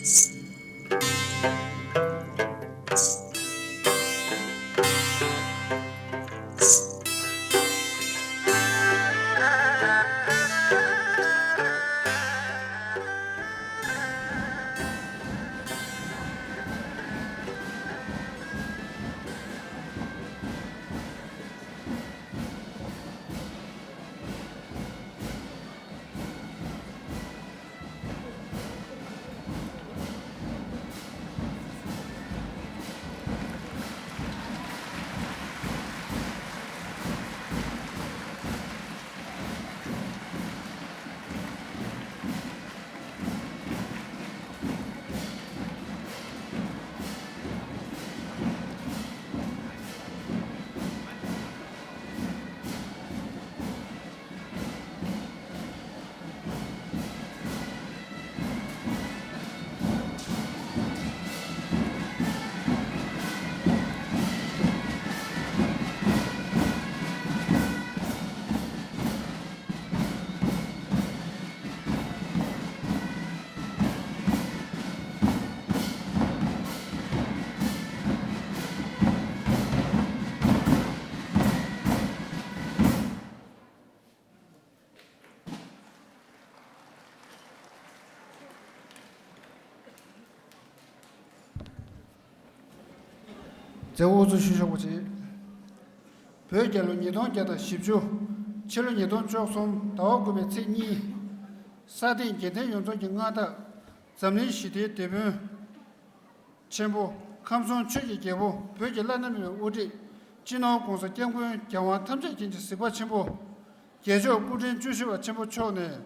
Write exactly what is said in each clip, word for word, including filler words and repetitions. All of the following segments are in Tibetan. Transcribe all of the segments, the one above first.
མཛད་སྒོ་དབུ་འཛུགས་ཞུ་ཆོག་པ་བྱེད། བོད་རྒྱལ་ལོ་ཉིས་སྟོང་བརྒྱ་དང་བཞི་བཅུ། ཕྱི་ལོ་ཉིས་སྟོང་བཅུ་གསུམ་ཟླ་བ་དགུ་པའི་ཚེས་གཉིས། ས་སྟེང་རྒྱལ་བསྟན་ཡོངས་རྫོགས་ཀྱི་མངའ་བདག་འཛམ་གླིང་ཞི་བདེའི་དེད་དཔོན་ཆེན་པོ། ཁམས་གསུམ་ཆོས་ཀྱི་རྒྱལ་པོ། བོད་ཀྱི་བླ་ན་མེད་པའི་དབུ་ཁྲིད། སྤྱི་ནོར་༧གོང་ས་༧སྐྱབས་མགོན་རྒྱལ་དབང་ཐམས་ཅད་མཁྱེན་ཅིང་གཟིགས་པ་ཆེན་པོ། རྒྱལ་མཆོག་སྐུ་ཕྲེང་བཅུ་བཞི་པ་ཆེན་པོ་མཆོག་ནས།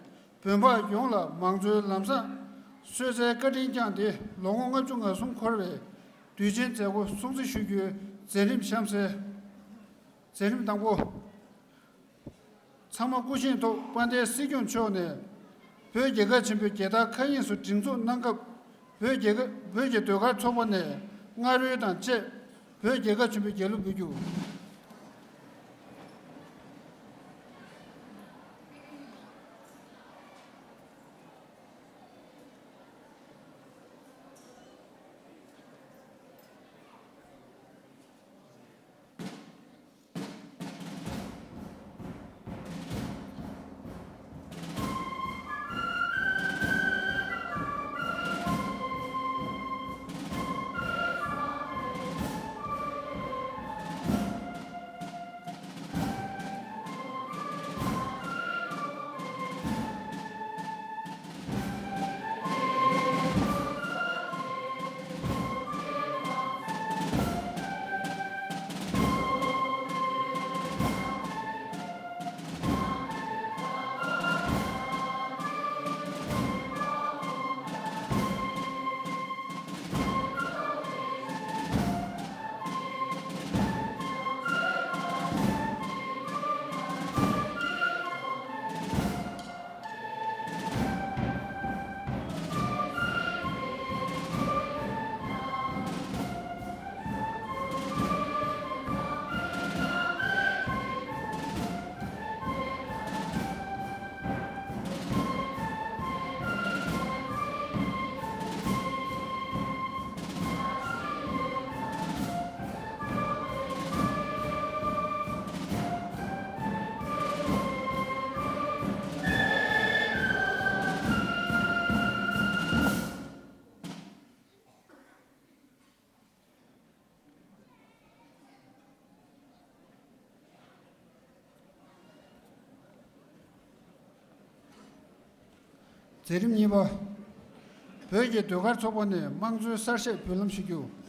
བོད་འབངས་ཡོངས་ལ་མང་གཙོའི་ལམ་བཟང་སྲོལ་འཛིན་བཀའ་དྲིན་བསྐྱངས་ཏེ། ལོ་ངོ་ལྔ་བཅུ་ང་གསུམ་འཁོར་བའི་དུས་ཆེན་མཛད་སྒོ་སྲུང་བརྩི་ཞུ་རྒྱུའི་མཛད་རིམ་གཤམ་གསལ། མཛད་རིམ་དང་པོ། ཚང་མ་སྐུ་བཞེངས་ཐོག་དཔལ་ལྡན་སྲིད་སྐྱོང་མཆོག་ནས། བོད་རྒྱལ་ཁབ་ཆེན་པོའི་རྒྱལ་དར་མཁའ་དབྱིངས་སུ་སྒྲེང་འཛུགས་གནང་སྐབས། བོད་རྒྱལ་ཁབ་བོད་ཀྱི་ཟློས་གར་ཚོགས་པ་ནས་རྔ་རོལ་དང་བཅས་བོད་རྒྱལ་ཁབ་ཆེན་པོའི་རྒྱལ་གླུ་འབུལ་རྒྱུ། མཛད་རིམ་གཉིས་པ། བོད་ཀྱི་ཟློས་གར་ཚོགས་པ་ནས་དམངས་གཙོའི་གསར་བཤད་འབུལ་ལམ་ཞུ་རྒྱུ།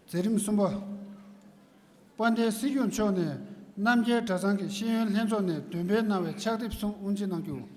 མཛད་རིམ་གསུམ་པ། དཔལ་ལྡན་སྲིད་སྐྱོང་མཆོག་ནས་རྣམ་རྒྱལ་གྲྭ་ཚང་གི་ཤེས་ཡོན་ལྷན་ཚོགས་ནས་འདོན་སྤེལ་གནང་བའི་ཕྱག་དེབ་གསུམ་དབུ་འབྱེད་གནང་རྒྱུ།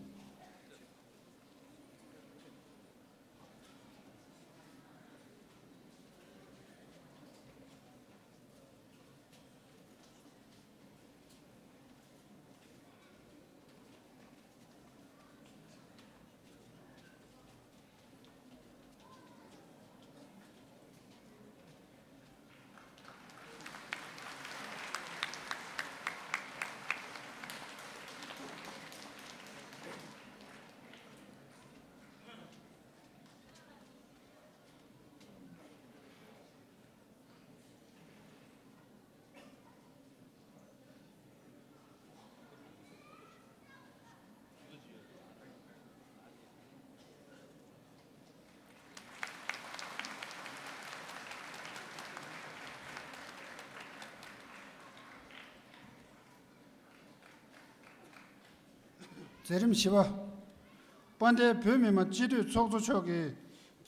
མཛད་རིམ་བཞི་པ། དཔལ་ལྡན་བོད་མི་མང་སྤྱི་འཐུས་ཚོགས་གཙོ་མཆོག་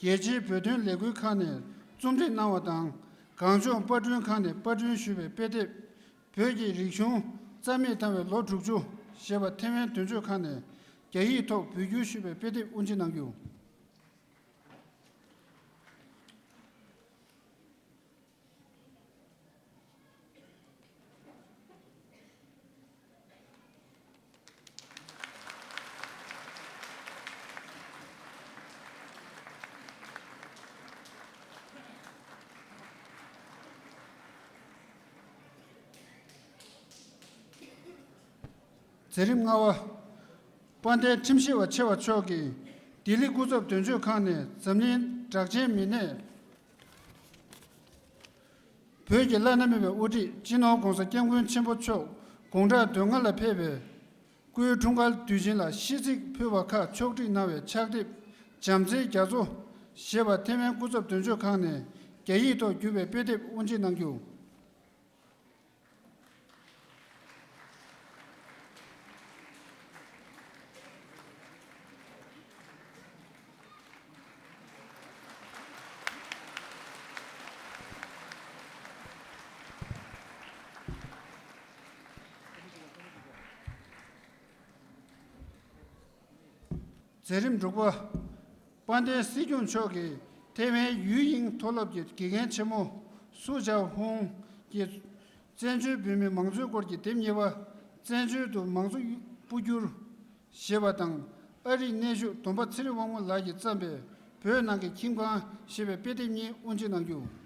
གིས་རྒྱལ་སྤྱིའི་བོད་དོན་ལས་འགུལ་ཁང་ནས་རྩོམ་སྒྲིག་གནང་བ་དང་། གངས་ལྗོངས་པར་སྐྲུན་ཁང་ནས་པར་སྐྲུན་ཞུས་པའི་དཔེ་དེབ། བོད་ཀྱི་རིག་གཞུང་རྩ་མེད་བཏང་བའི་ལོ་དྲུག་ཅུ་ཞེས་པ་ཐེ་ཝན་དོན་གཅོད་ཁང་ནས་རྒྱ་ཡིག་ཐོག་བོད་བསྒྱུར་ཞུས་པའི་དཔེ་དེབ་དབུ་འབྱེད་གནང་རྒྱུ། མཛད་རིམ་ལྔ་པ། དཔལ་ལྡན་ཁྲིམས་ཞིབ་པ་ཆེ་བ་མཆོག་གིས་ལྡི་ལི་སྐུ་ཚབ་དོན་གཅོད་ཁང་ནས་འཛམ་གླིང་གྲགས་ཅན་མི་སྣས་བོད་ཀྱི་བླ་ན་མེད་པའི་དབུ་ཁྲིད་སྤྱི་ནོར་༧གོང་ས་༧སྐྱབས་མགོན་ཆེན་པོ་མཆོག་དགུང་གྲངས་དོན་ལྔ་ལ་ཕེབས་པའི་སྐུའི་འཁྲུངས་སྐར་དུས་ཆེན་ལ་ཤིས་ཚིག་ཕུལ་བ་ཁག་ཕྱོགས་སྒྲིག་གནང་བའི་ཕྱག་དེབ་བྱམས་བརྩེའི་རྒྱ་མཚོ་ཞེས་པ་ཐེ་ཝན་སྐུ་ཚབ་དོན་གཅོད་ཁང་ནས་རྒྱ་ཡིག་ཐོག་བསྒྱུར་བའི་དཔེ་དེབ་དབུ་འབྱེད་གནང་རྒྱུ། མཛད་རིམ་དྲུག་པ། དཔལ་ལྡན་སྲིད་སྐྱོང་མཆོག་གིས་ཐེ་ཝན་ཡུས་ཡིང་མཐོ་སློབ་ཀྱི་དགེ་རྒན་ཆེན་མོ་སུ་ཇའོ་ཧུང་གིས་བཙན་བྱོལ་བོད་མིའི་མང་གཙོའི་སྐོར་གྱི་དེབ་གཉིས་པ། བཙན་བྱོལ་དུ་མང་གཙོ་སྤོ་སྒྱུར་ཞེས་པ་དང་། ཨ་རིའི་གནས་བཞུགས་སྟོན་པ་ཚེ་རིང་དབང་མོ་ལགས་ཀྱིས་བརྩམས་པའི་བོད་ནང་གི་ཁྱིམ་གང་ཞེས་པའི་དཔེ་དེབ་གཉིས་དབུ་འབྱེད་གནང་རྒྱུ།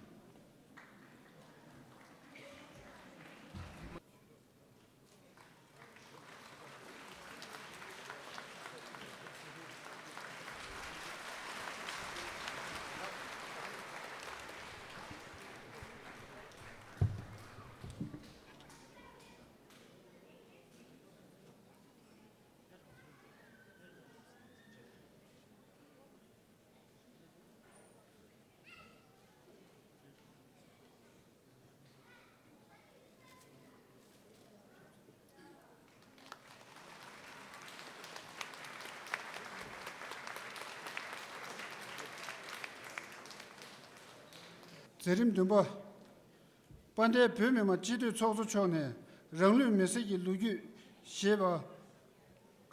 མཛད་རིམ་བདུན་པ། དཔལ་ལྡན་བོད་མི་མང་སྤྱི་འཐུས་ཚོགས་གཙོ་མཆོག་ནས་རང་ལུས་མེར་སྲེག་གི་ལོ་རྒྱུས་ཞེས་པ།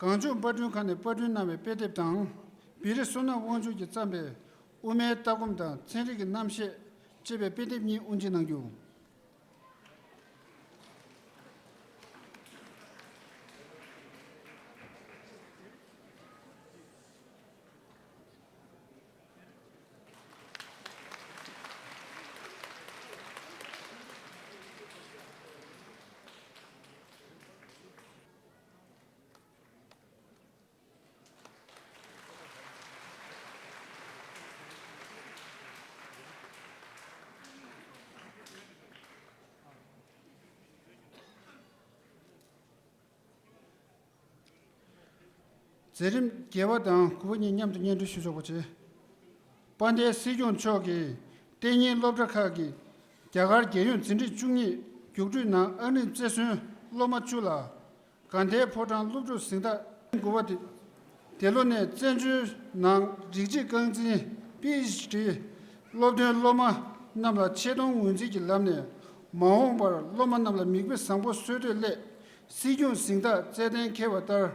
གངས་ལྗོངས་པར་སྐྲུན་ཁང་ནས་པར་སྐྲུན་གནང་བའི་དཔེ་དེབ་དང་། བེ་རི་བསོད་ནམས་དབང་ཕྱུག་གིས་བརྩམས་པའི་དབུ་མའི་ལྟ་སྒོམ་དང་ཚན་རིག་གི་རྣམ་བཤད་ཅེས་པའི་དཔེ་དེབ་གཉིས་དབུ་འབྱེད་གནང་རྒྱུ། མཛད་རིམ་བརྒྱད་པ་དང་དགུ་པ་གཉིས་མཉམ་དུ་སྙན་སྒྲོན་ཞུ་ཆོག་པ་བྱས། དཔལ་ལྡན་སྲིད་སྐྱོང་མཆོག་གིས་གཏན་ཉིན་སློབ་གྲྭ་ཁག་གི་རྒྱ་གར་རྒྱལ་ཡོངས་འཛིན་གྲྭ་བཅུ་གཉིས་རྒྱུགས་སྤྲོད་ནང་ཨང་རིམ་རྩེར་སོན་སློབ་མ་བཅུ་ལ་དགའ་ལྡན་ཕོ་བྲང་སློབ་ཕྲུག་གཟེངས་རྟགས། དགུ་པ་དེ་དེ་ལོ་ནས་བཙན་བྱོལ་ནང་རིགས་གཅིག་རྐང་འཛིན་པི་ཨེཆ་ཌི་སློབ་ཐོན་སློབ་མ་ རྣམས་ལ་ཆེ་མཐོང་ངོས་འཛིན་གྱི་ལམ་ནས་མ་འོངས་པར་སློབ་མ་རྣམས་ལ་མིག་དཔེ་བཟང་པོ་སྲོལ་གཏོད་སླད། སྲིད་སྐྱོང་གཟེངས་རྟགས་སྩལ་གཏན་འཁེལ་བ་ལྟར།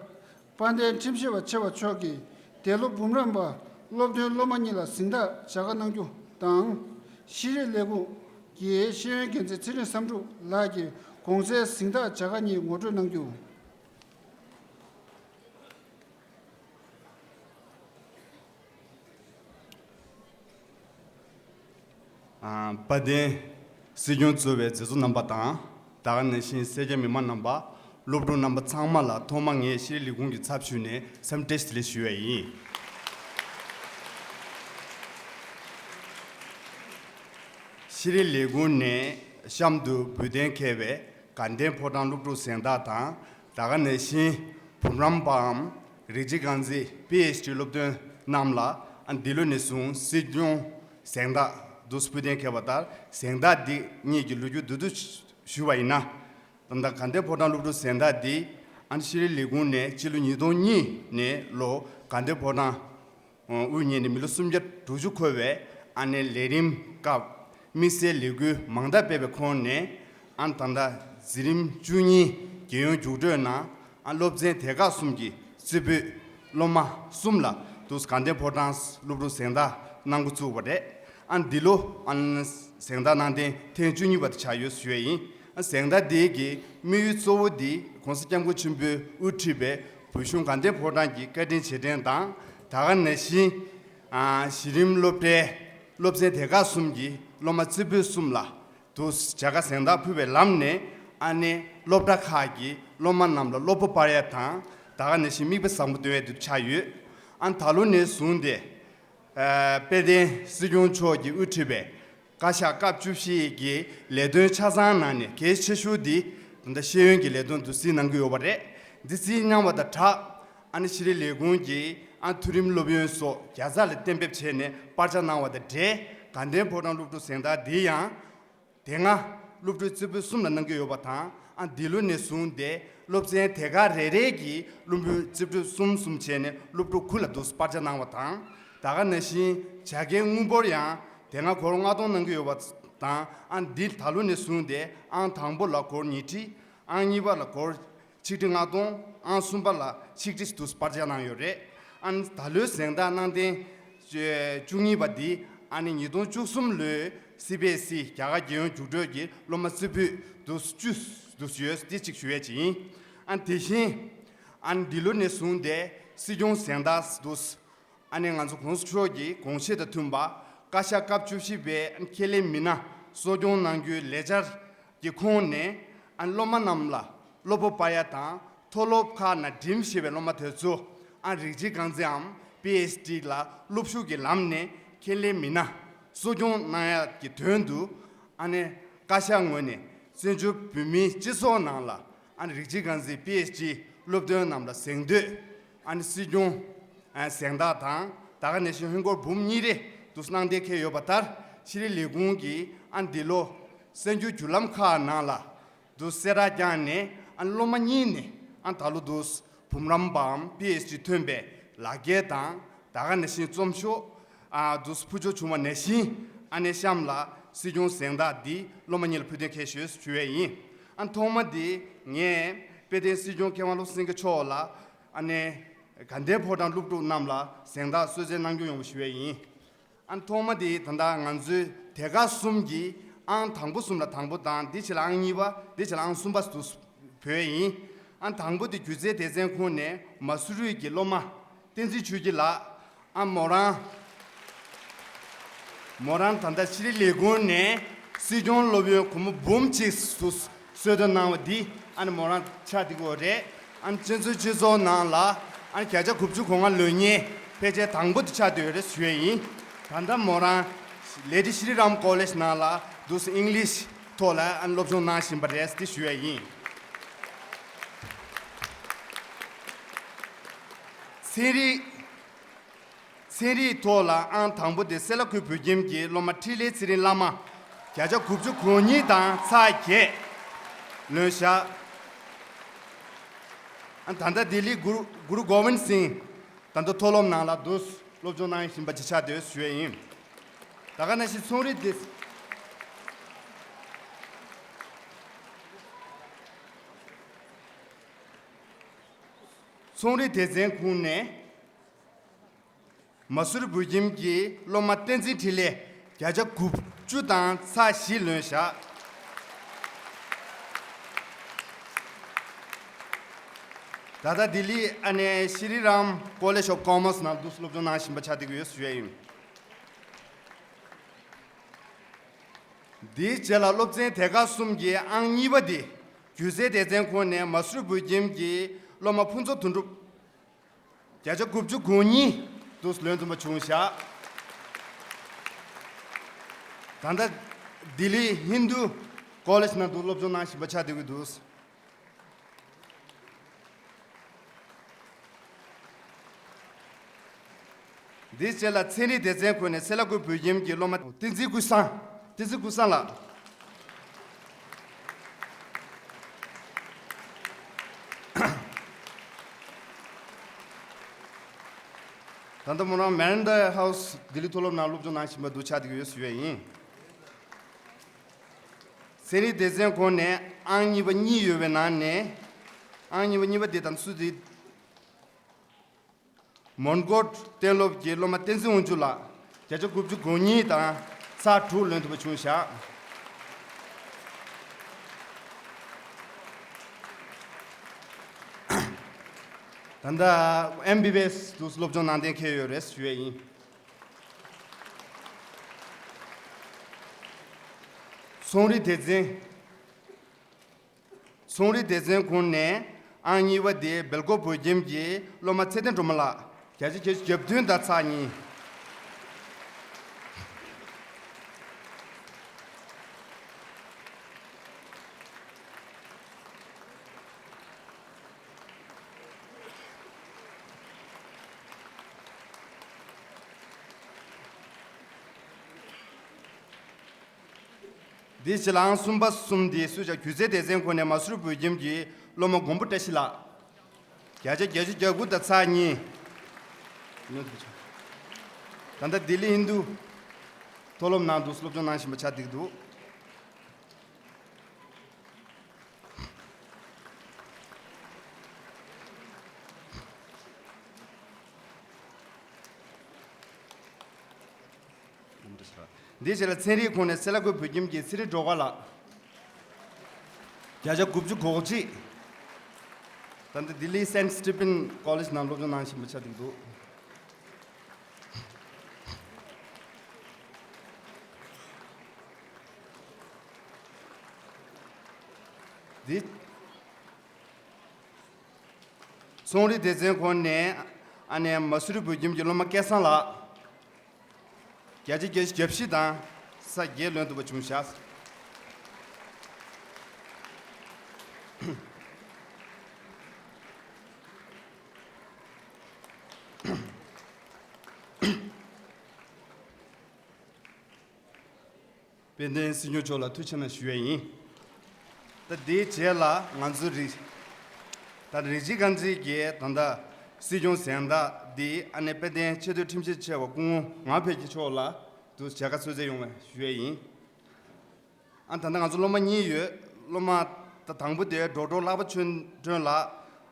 དཔལ་ལྡན་ཁྲིམས་ཞིབ་པ་ཆེ་བ་མཆོག་གིས་འདས་ལོ་འབུམ་རམས་པ་སློབ་ཐོན་སློབ་མ་གཉིས་ལ་གཟེངས་རྟགས་བྱ་དགའ་གནང་རྒྱུ་དང་། ཤེས་རིག་ལས་ཁུངས་ཀྱི་ཤེས་ཡོན་འགན་འཛིན་ཚེ་རིང་བསམ་འགྲུབ་ལགས་ཀྱིས་གོང་གསལ་གཟེངས་རྟགས་བྱ་དགའ་གཉིས་ངོ་སྤྲོད་གནང་རྒྱུ། ཨ། དཔལ་ལྡན་སྲིད་སྐྱོང་གཙོས་པའི་མཛད་གཙོ་རྣམ་པ་དང་། ད་ག་ནང་བཞིན་སེར་སྐྱ་མི་མང་རྣམ་པ། སློབ་ཕྲུག་རྣམ་པ་ཚང་མ་ལ་ཐོག་མར་ངས་ཤེས་རིག་ལས་ཁུངས་ཀྱི་ཚབ་ཞུས་ནས་འཚམས་འདྲི་བདེ་ལེགས་ཞུ་བ་ཡིན། ཤེས་རིག་ལས་ཁུངས་ནས་གཤམ་དུ་འབུལ་གཏན་འཁེལ་བའི་དགའ་ལྡན་ཕོ་བྲང་སློབ་ཕྲུག་གཟེངས་རྟགས་དང་། ད་ག་ནང་བཞིན་འབུམ་རམས་པའམ་རིགས་གཅིག་རྐང་འཛིན་པི་ཨེཆ་ཌི་སློབ་ཐོན་རྣམས་ལ་ཨ་འདི་ལོ་ནས་བཟུང་སྲིད་སྐྱོང་གཟེངས་རྟགས་འདུག་སེ་འབུལ་གཏན་འཁེལ་བ་ལྟར། གཟེངས་རྟགས་འདི་གཉིས་ཀྱི་ལོ་རྒྱུས་བསྡུས་བསྡུས་ཞུ་བ་ཡིན་ན། ད་ལྟ་དགའ་ལྡན་ཕོ་བྲང་སློབ་ཕྲུག་གཟེངས་རྟགས་འདི་ཨ་ནི་ཤེས་རིག་ལས་ཁུངས་ནས་སྤྱི་ལོ་ཉིས་སྟོང་གཉིས་ནས་ལོ་དགའ་ལྡན་ཕོ་བྲང་དབུ་བརྙེས་ནས་མི་ལོ་སུམ་བརྒྱ་དྲུག་ཅུ་འཁོར་བའི་ཨ་ནེ་ལས་རིམ་སྐབས་དམིགས་བསལ་ལས་འགུལ་མང་དག་སྤེལ་བའི་ཁོངས་ནས། ཨ་ནི་ད་ལྟ་འཛིན་རིམ་བཅུ་གཉིས་རྒྱལ་ཡོངས་རྒྱུགས་སྤྲོད་ནང་ཨ་སློབ་ཚན་དེ་ཁག་གསུམ་གྱི་རྩེ་ཕུད་སློབ་མ་གསུམ་ལ་འདུག་སེ་དགའ་ལྡན་ཕོ་བྲང་སློབ་ཕྲུག་གཟེངས་རྟགས་གནང་འགོ་བཙུགས་པ་རེད། ཨ་ནི་འདི་ལོ་ཨ་ནི་གཟེངས་རྟགས་གནང་གཏན་ཐེངས་བཅུ་གཉིས་པ་དེ་ཆགས་ཡོད་ཞུ་ཡས་ཡིན། ཨ་གཟེངས་རྟགས་འདི་གི་དམིགས་ཡུལ་གཙོ་བོ་འདི་༸གོང་ས་༸སྐྱབས་མགོན་ཆེན་པོས་དབུ་ཁྲིད་པའི་བོད་གཞུང་དགའ་ལྡན་ཕོ་བྲང་གི་བཀའ་དྲིན་རྗེས་དྲན་དང་། ད་ག་ནང་བཞིན་ཨ་གཞི་རིམ་སློབ་གྲྭའི་སློབ་ཚན་དེ་ཁག་གསུམ་གྱི་སློབ་མ་རྩེ་ཕུད་གསུམ་ལ་འདུག་སེ་བྱ་དགའ་གཟེངས་རྟགས་ཕུལ་བའི་ལམ་ནས། ཨ་ནེ་སློབ་གྲྭ་ཁག་གི་སློབ་མ་རྣམས་ལ་བློ་སྤོབས་སྤར་ཡ་དང་། ད་ག་ནང་བཞིན་མིག་དཔེ་བཟང་པོ་སྟོན་ཡ་དེ་ཆགས་ཡོད། ཨ་ནི་ད་ལོ་ནས་བཟུང་སྟེ་ཨ་དཔལ་ལྡན་སྲིད་སྐྱོང་མཆོག་གིས་དབུ་ཁྲིད་པའི་བཀའ་ཤག་སྐབས་བཅུ་བཞི་གི་ལས་དོན་ཆ་ཚང་ནང་ནས་གལ་ཆེ་ཤོས་འདི་ད་ལྟ་ཤེས་ཡོན་གྱི་ལས་དོན་འདུག་སེ་གནང་གི་ཡོད་པ་རེད། འདི་རྩིས་གནང་བ་དང་སྦྲགས། ཨ་ནི་ཤེས་རིག་ལས་ཁུངས་ཀྱིས་ཨ་མཐོ་རིམ་སློབ་ཡོན་སོགས་བརྒྱ་རྩ་ལ་གཏན་འབེབས་བྱས་ནས་སྤར་ཆ་གནང་བ་དང་འབྲེལ། དགའ་ལྡན་ཕོ་བྲང་སློབ་ཕྲུག་གཟེངས་རྟགས་འདི་ཡང་དེ་སྔ་སློབ་ཕྲུག་རྩེ་ཕུད་གསུམ་ལ་གནང་གི་ཡོད་པ་དང་། ཨ་འདི་ལོ་ནས་བཟུང་སྟེ་སློབ་ཚན་དེ་ག་རེ་རེ་གི་སློབ་ཕྲུག་རྩེ་ཕུད་གསུམ་གསུམ་བྱས་ནས་སློབ་ཕྲུག་དགུ་ལ་འདུག་སེ་སྤར་ཆ་གནང་བ་དང་། ད་ག་ནང་བཞིན་བྱ་དགའི་དངུལ་འབོར་ཡང་དེ་སྔ་སྒོར་ལྔ་སྟོང་གནང་གི་ཡོད་པ་དང་། ཨ་འདི་ད་ལོ་ནས་བཟུང་སྟེ་ཨང་དང་པོ་ལ་སྒོར་ཉིས་ཁྲི། ཨང་གཉིས་པ་ལ་སྒོར་ཆིག་ཁྲི་ལྔ་སྟོང་། ཨང་གསུམ་པ་ལ་ཆིག་ཁྲི་འདུག་སེ་སྤར་ཆ་གནང་ཡོད་རེད། ཨ་ནི་ད་ལོའི་གཟེངས་རྟགས་གནང་གཏན་བཅུ་གཉིས་པ་འདི་ཨ་ནི་ཉིས་སྟོང་བཅུ་གསུམ་ལོའི་སི་བི་ཨེས་ཨི་རྒྱ་གར་རྒྱལ་ཡོངས་རྒྱུགས་སྤྲོད་ཀྱི་སློབ་མ་རྩེ་ཕུད་འདུག་སེ་བཅུ་འདུག་སེ་ཡོད། འདི་གཅིག་ཞུ་ཡས་ཅིག་ཡིན། ཨ་ནི་དེ་བཞིན་ཨ་ནི་འདི་ལོ་ནས་བཟུང་སྟེ་སྲིད་སྐྱོང་གཟེངས་རྟགས་འདུག་སེ། ཨ་ནི་ང་ཚོ་གོང་ས་མཆོག་གི་དགོངས་བཞེད་དང་མཐུན་པ་བཀའ་ཤག་སྐབས་བཅུ་བཞི་པའི་ཁས་ལེན་མི་སྣ་གསོ་སྐྱོང་གནང་རྒྱུའི་ལས་འཆར་གྱི་ཁོངས་ནས། ཨ་སློབ་མ་རྣམས་ལ་བློ་སྤོབས་སྤར་ཡ་དང་། མཐོ་སློབ་ཁག་ནང་འགྲིམ་ཤེས་པའི་སློབ་མ་དེ་ཚོ་ཨ་རིགས་གཅིག་རྐང་འཛིན་འམ་པི་ཨེཆ་ཌི་ལ་སློབ་ཞུགས་ཀྱི་ལམ་ནས་ཁས་ལེན་མི་སྣ་གསོ་སྐྱོང་གནང་ཡ་གི་དོན་དུ། ཨ་ནི་བཀའ་ཤག་ངོས་ནས་བཙན་བྱོལ་བོད་མིའི་སྤྱི་ཚོགས་ནང་ལ་ཨ་ནི་རིགས་གཅིག་རྐང་འཛིན་པི་ཨེཆ་ཌི་སློབ་ཐོན་རྣམས་ལ་གཟེངས་བསྟོད། ཨ་ནི་སྲིད་སྐྱོང་ཨ་གཟེངས་རྟགས་དང་། ད་ག་ནང་བཞིན་ཧིན་སྒོར་འབུམ་གཉིས་རེ་འདུག་སེ་གནང་གཏན་འཁེལ་ཡོད་པ་ལྟར། ཤེས་རིག་ལས་ཁུངས་ཀྱིས་ཨ་འདི་ལོ་གསར་འགྱུར་བརྒྱུད་ལམ་ཁག་ནང་ལ་འདུག་སེ་གསལ་བསྒྲགས་བསྐྱངས་ནས། ཨ་སློབ་མ་གཉིས་ནས་ཨ་ད་ལོ་འདུག་སེ་འབུམ་རམས་པའམ་པི་ཨེཆ་ཌི་ཐོན་པའི་ལག་འཁྱེར་དང་། ད་ག་ནང་བཞིན་རྩོམ་ཤོག་ཨ་འདུག་སེ་ཕུལ་ཆོག་བྱུང་བ་ནང་བཞིན། ཨ་ནི་གཤམ་ལ་སྲིད་སྐྱོང་གཟེངས་རྟགས་འདི་སློབ་མ་གཉིས་ལ་ཕུལ་གཏན་འཁེལ་ཞུས་ཞུ་ཡས་ཡིན། ཨ་ཐོག་མ་འདི་ངས་དཔལ་ལྡན་སྲིད་སྐྱོང་མཁས་དབང་བློ་བཟང་སེང་གེ་མཆོག་ལ་ཨ་ནི་དགའ་ལྡན་ཕོ་བྲང་སློབ་ཕྲུག་རྣམས་ལ་གཟེངས་རྟགས་གསོལ་སྩལ་གནང་རྒྱུ་ཡོང་བ་ཞུ་ཡས་ཡིན། ཨ་ཐོག་མ་དེ་ད་ལྟ་ང་ཚོའི་དེ་ག་གསུམ་གྱི་ཨང་དང་པོ་གསུམ་ལ་དང་པོ་དང་། དེ་རྗེས་ལ་ཨང་གཉིས་པ། དེ་རྗེས་ལ་ཨང་གསུམ་པ་འདུག་སེ་ཕུལ་ཡིན། ཨ་དང་པོ་དེ་སྒྱུ་རྩལ་སྡེ་ཚན་ཁོངས་ནས་མ་སུ་རི་གི་སློབ་མ་བསྟན་འཛིན་ཆོས་སྐྱིད་ལགས། ཨ་མོ་རང་མོ་རང་ད་ལྟ་ཤེས་རིག་ལས་ཁུངས་ནས་སྲིད་སྐྱོང་སློབ་ཡོན་སྒོར་མོ་འབུམ་གཅིག་འདུག་སེ་གསོལ་སྟོན་གནང་བ་འདི་ཨ་ནི་མོ་རང་ཆགས་བསྡད་ཀྱི་ཡོད་རེད། ཨ་ནི་སྤྱི་ཚོགས་སྤྱི་ཚོགས་ནང་ལ་ཨ་ནི་བརྒྱ་ཆ་དགུ་བཅུ་གོ་ལྔ་ལོན་མཁན་ཕལ་ཆེར་དང་པོ་དེ་ཆགས་བསྡད་ཡོད་རེད་ཞུ་ཡས་ཡིན། ད་ལྟ་མོ་རང་ལེ་ཌི་ཤྲི་རམ་ཀོ་ལེཇ་ནང་ལ་འདུག་སེ་ཨིང་ལིཤ་ཐོག་ལ་ཨ་ནི་སློབ་སྦྱོང་གནང་བཞིན་པ་རེད་དེ་ཞུ་ཡས་ཡིན། ཚན་རིག་ཚན་རིག་ཐོག་ལ་ཨང་དང་པོ་དེ་སེ་ལ་ཁུལ་བོད་ཁྱིམ་གྱི་སློབ་མ་འཕྲིན་ལས་ཚེ་རིང་བླ་མ་བརྒྱ་ཆ་དགུ་བཅུ་གོ་གཉིས་དང་ཚེག་བརྒྱད་ལོན་བཞག་ཨ་ད་ལྟ་ལྡི་ལི་གུ་རུ་གུ་རུ་གོ་བིནྡ་སིང་ད་ལྟ་མཐོ་སློབ་ནང་ལ་འདུག་སེ་སློབ་སྦྱོང་གནང་བཞིན་པ་ཅིག་ཆགས་བསྡད་ཞུ་ཡས་ཡིན། ད་ག་ནང་བཞིན་ཚོང་རིག་སྡེ་ ཚོང་རིག་སྡེ་ཚན་ཁོངས་ནས་མ་སུ་རི་བོད་ཁྱིམ་གྱི་སློབ་མ་བསྟན་འཛིན་འཕྲིན་ལས་བརྒྱ་ཆ་དགུ་བཅུ་དང་ཚེག་བཞི་ལོན་བཞག་ད་ལྟ་ལྡི་ལི་ཨ་ནེ་ཤྲི་རམ་College of Commerce ནང་དུ་སློབ་སྦྱོང་གནང་བཞིན་པ་ཆགས་བསྡད་ཀྱི་ཡོད་ཞུ་ཡ་ཡིན། དེའི་རྗེས་ལ་སློབ་ཚན་དེ་ག་གསུམ་གྱི་ཨང་གཉིས་པ་དེ་སྒྱུ་རྩལ་སྡེ་ཚན་ཁོངས་ནས་མ་སུ་རི་བོད་ཁྱིམ་གྱི་སློབ་མ་ཕུན་ཚོགས་དོན་གྲུབ་བརྒྱ་ཆ་དགུ་བཅུ་གོ་གཉིས་དུ་ལོན་ཐུབ་པ་བྱུང་བཞག་ད་ལྟ་ལྡི་ལི་ཧིན་དུ་ཀོ་ལེཇ་ནང་དུ་སློབ་སྦྱོང་གནང་བཞིན་པ་ཆགས་བསྡད་ཀྱི་འདུག་འདིའི་རྗེས་ལ་ཚན་རིག་སྡེ་ཚན་ཁོངས་ནས་སེ་ལ་ཀུའི་བོད་ཁྱིམ་གྱི་སློབ་མ་བསྟན་འཛིན་ཀུན་བཟང་། བསྟན་འཛིན་ཀུན་བཟང་ལགས། ད་ལྟ་མོ་རང་མེ་རན་ཌ་ཧའུ་སི་ལྡི་ལི་མཐོ་སློབ་ནང་སློབ་སྦྱོང་གནང་བཞིན་པ་འདུག་ཆགས་བསྡད་ཀྱི་ཡོད་ཞུ་ཡས་ཡིན། ཚན་རིག་སྡེ་ཚན་ཁོངས་ནས་ཨང་གཉིས་པ་གཉིས་ཡོད་པའི་ནང་ནས་ཨང་གཉིས་པ་གཉིས་པ་དེ་དང་སུ་དེ། མོན་གྷོ་གཏན་སློབ་ཀྱི་སློབ་མ་བསྟན་འཛིན་དབང་ཕྱུག་ལགས་བརྒྱ་ཆ་དགུ་བཅུ་གོ་གཉིས་དང་ཚེག་དྲུག་ལོན་ཐུབ་པ་བྱུང་བཞག་ད་ལྟ་ཨེམ་བི་བི་ཨེས་དུ་སློབ་སྦྱོང་གནང་གཏན་འཁེལ་ཡོད་རེད་ཞུ་ཡས་ཡིན། ཚོང་རིག་སྡེ་ཚན། ཚོང་རིག་སྡེ་ཚན་ཁོངས་ནས་ཨང་གཉིས་པ་དེ་སྦེལ་ཀོབ་བོད་ཁྱིམ་གྱི་སློབ་མ་ཚེ་བརྟན་སྒྲོལ་མ་ལགས་བརྒྱ་ཆ་བརྒྱད་ཅུ་གྱ་བདུན་དང་ཚེག་གཉིས། འདིའི་རྗེས་ལ་ཨང་གསུམ་པ་གསུམ་དེ་སུ་བྱ་སྒྱུ་རྩལ་སྡེ་ཚན་ཁོངས་ནས་མ་སུ་རི་བོད་ཁྱིམ་གྱི་སློབ་མ་མགོན་པོ་བཀྲ་ཤིས་ལགས། བརྒྱ་ཆ་བརྒྱད་ཅུ་གྱ་དགུ་དང་ཚེག་གཉིས། ད་ལྟ་ལྡི་ལི་ཧིན་དུ་མཐོ་སློབ་ནང་དུ་སློབ་སྦྱོང་གནང་བཞིན་པ་ཆགས་བསྡད་འདུག་འདིའི་རྗེས་ལ་ཚན་རིག་ཁོངས་ནས་སེ་ལ་ཀུའི་བོད་ཁྱིམ་གྱི་ཚེ་རིང་སྒྲོལ་དཀར་ལགས། བརྒྱ་ཆ་དགུ་བཅུ་གོ་གཅིག་ད་ལྟ་ལྡི་ལི་སེན་སི་ཊི་ཕིན་ཀོ་ལེཇ་ནང་སློབ་སྦྱོང་གནང་བཞིན་པ་ཆགས་བསྡད་འདུག་འདི། ཚོང་རིག་སྡེ་ཚན་ཁོངས་ནས་ཨ་ནེ་མ་སུ་རི་བོད་ཁྱིམ་གྱི་སློབ་མ་སྐལ་བཟང་ལགས། བརྒྱ་ཆ་བརྒྱད་ཅུ་གྱ་བཞི་དང་ཚེག་བརྒྱད་ལོན་ཐུབ་པ་བྱུང་བཞག་དཔལ་ལྡན་སྲིད་སྐྱོང་མཆོག་ལ་ཐུགས་རྗེ་ཆེ་གནང་ཞུ་ཡས་ཡིན། ད་དེའི་རྗེས་ལ་ང་ཚོ་རིགས། ད་རིགས་གཅིག་རྐང་འཛིན་གྱི་ད་ལྟ་སྲིད་སྐྱོང་གཟེངས་རྟགས་འདི་ཨ་ནེ་དཔལ་ལྡན་ཆེས་མཐོའི་ཁྲིམས་ཞིབ་ཆེ་བ་སྐུ་ངོ་ངག་དབང་འཕེལ་རྒྱས་མཆོག་ལ་དུ་མཇལ་ཁ་གསོལ་སྩལ་ཡོང་བ་ཞུ་ཡས་ཡིན། ཨ་ད་ལྟ་ང་ཚོ་སློབ་མ་གཉིས་ཡོད། སློབ་མ་ད་དང་པོ་དེ་འགྲོ་འགྲོ་ལྷག་པ་ཆོས་སྒྲོན་ལགས།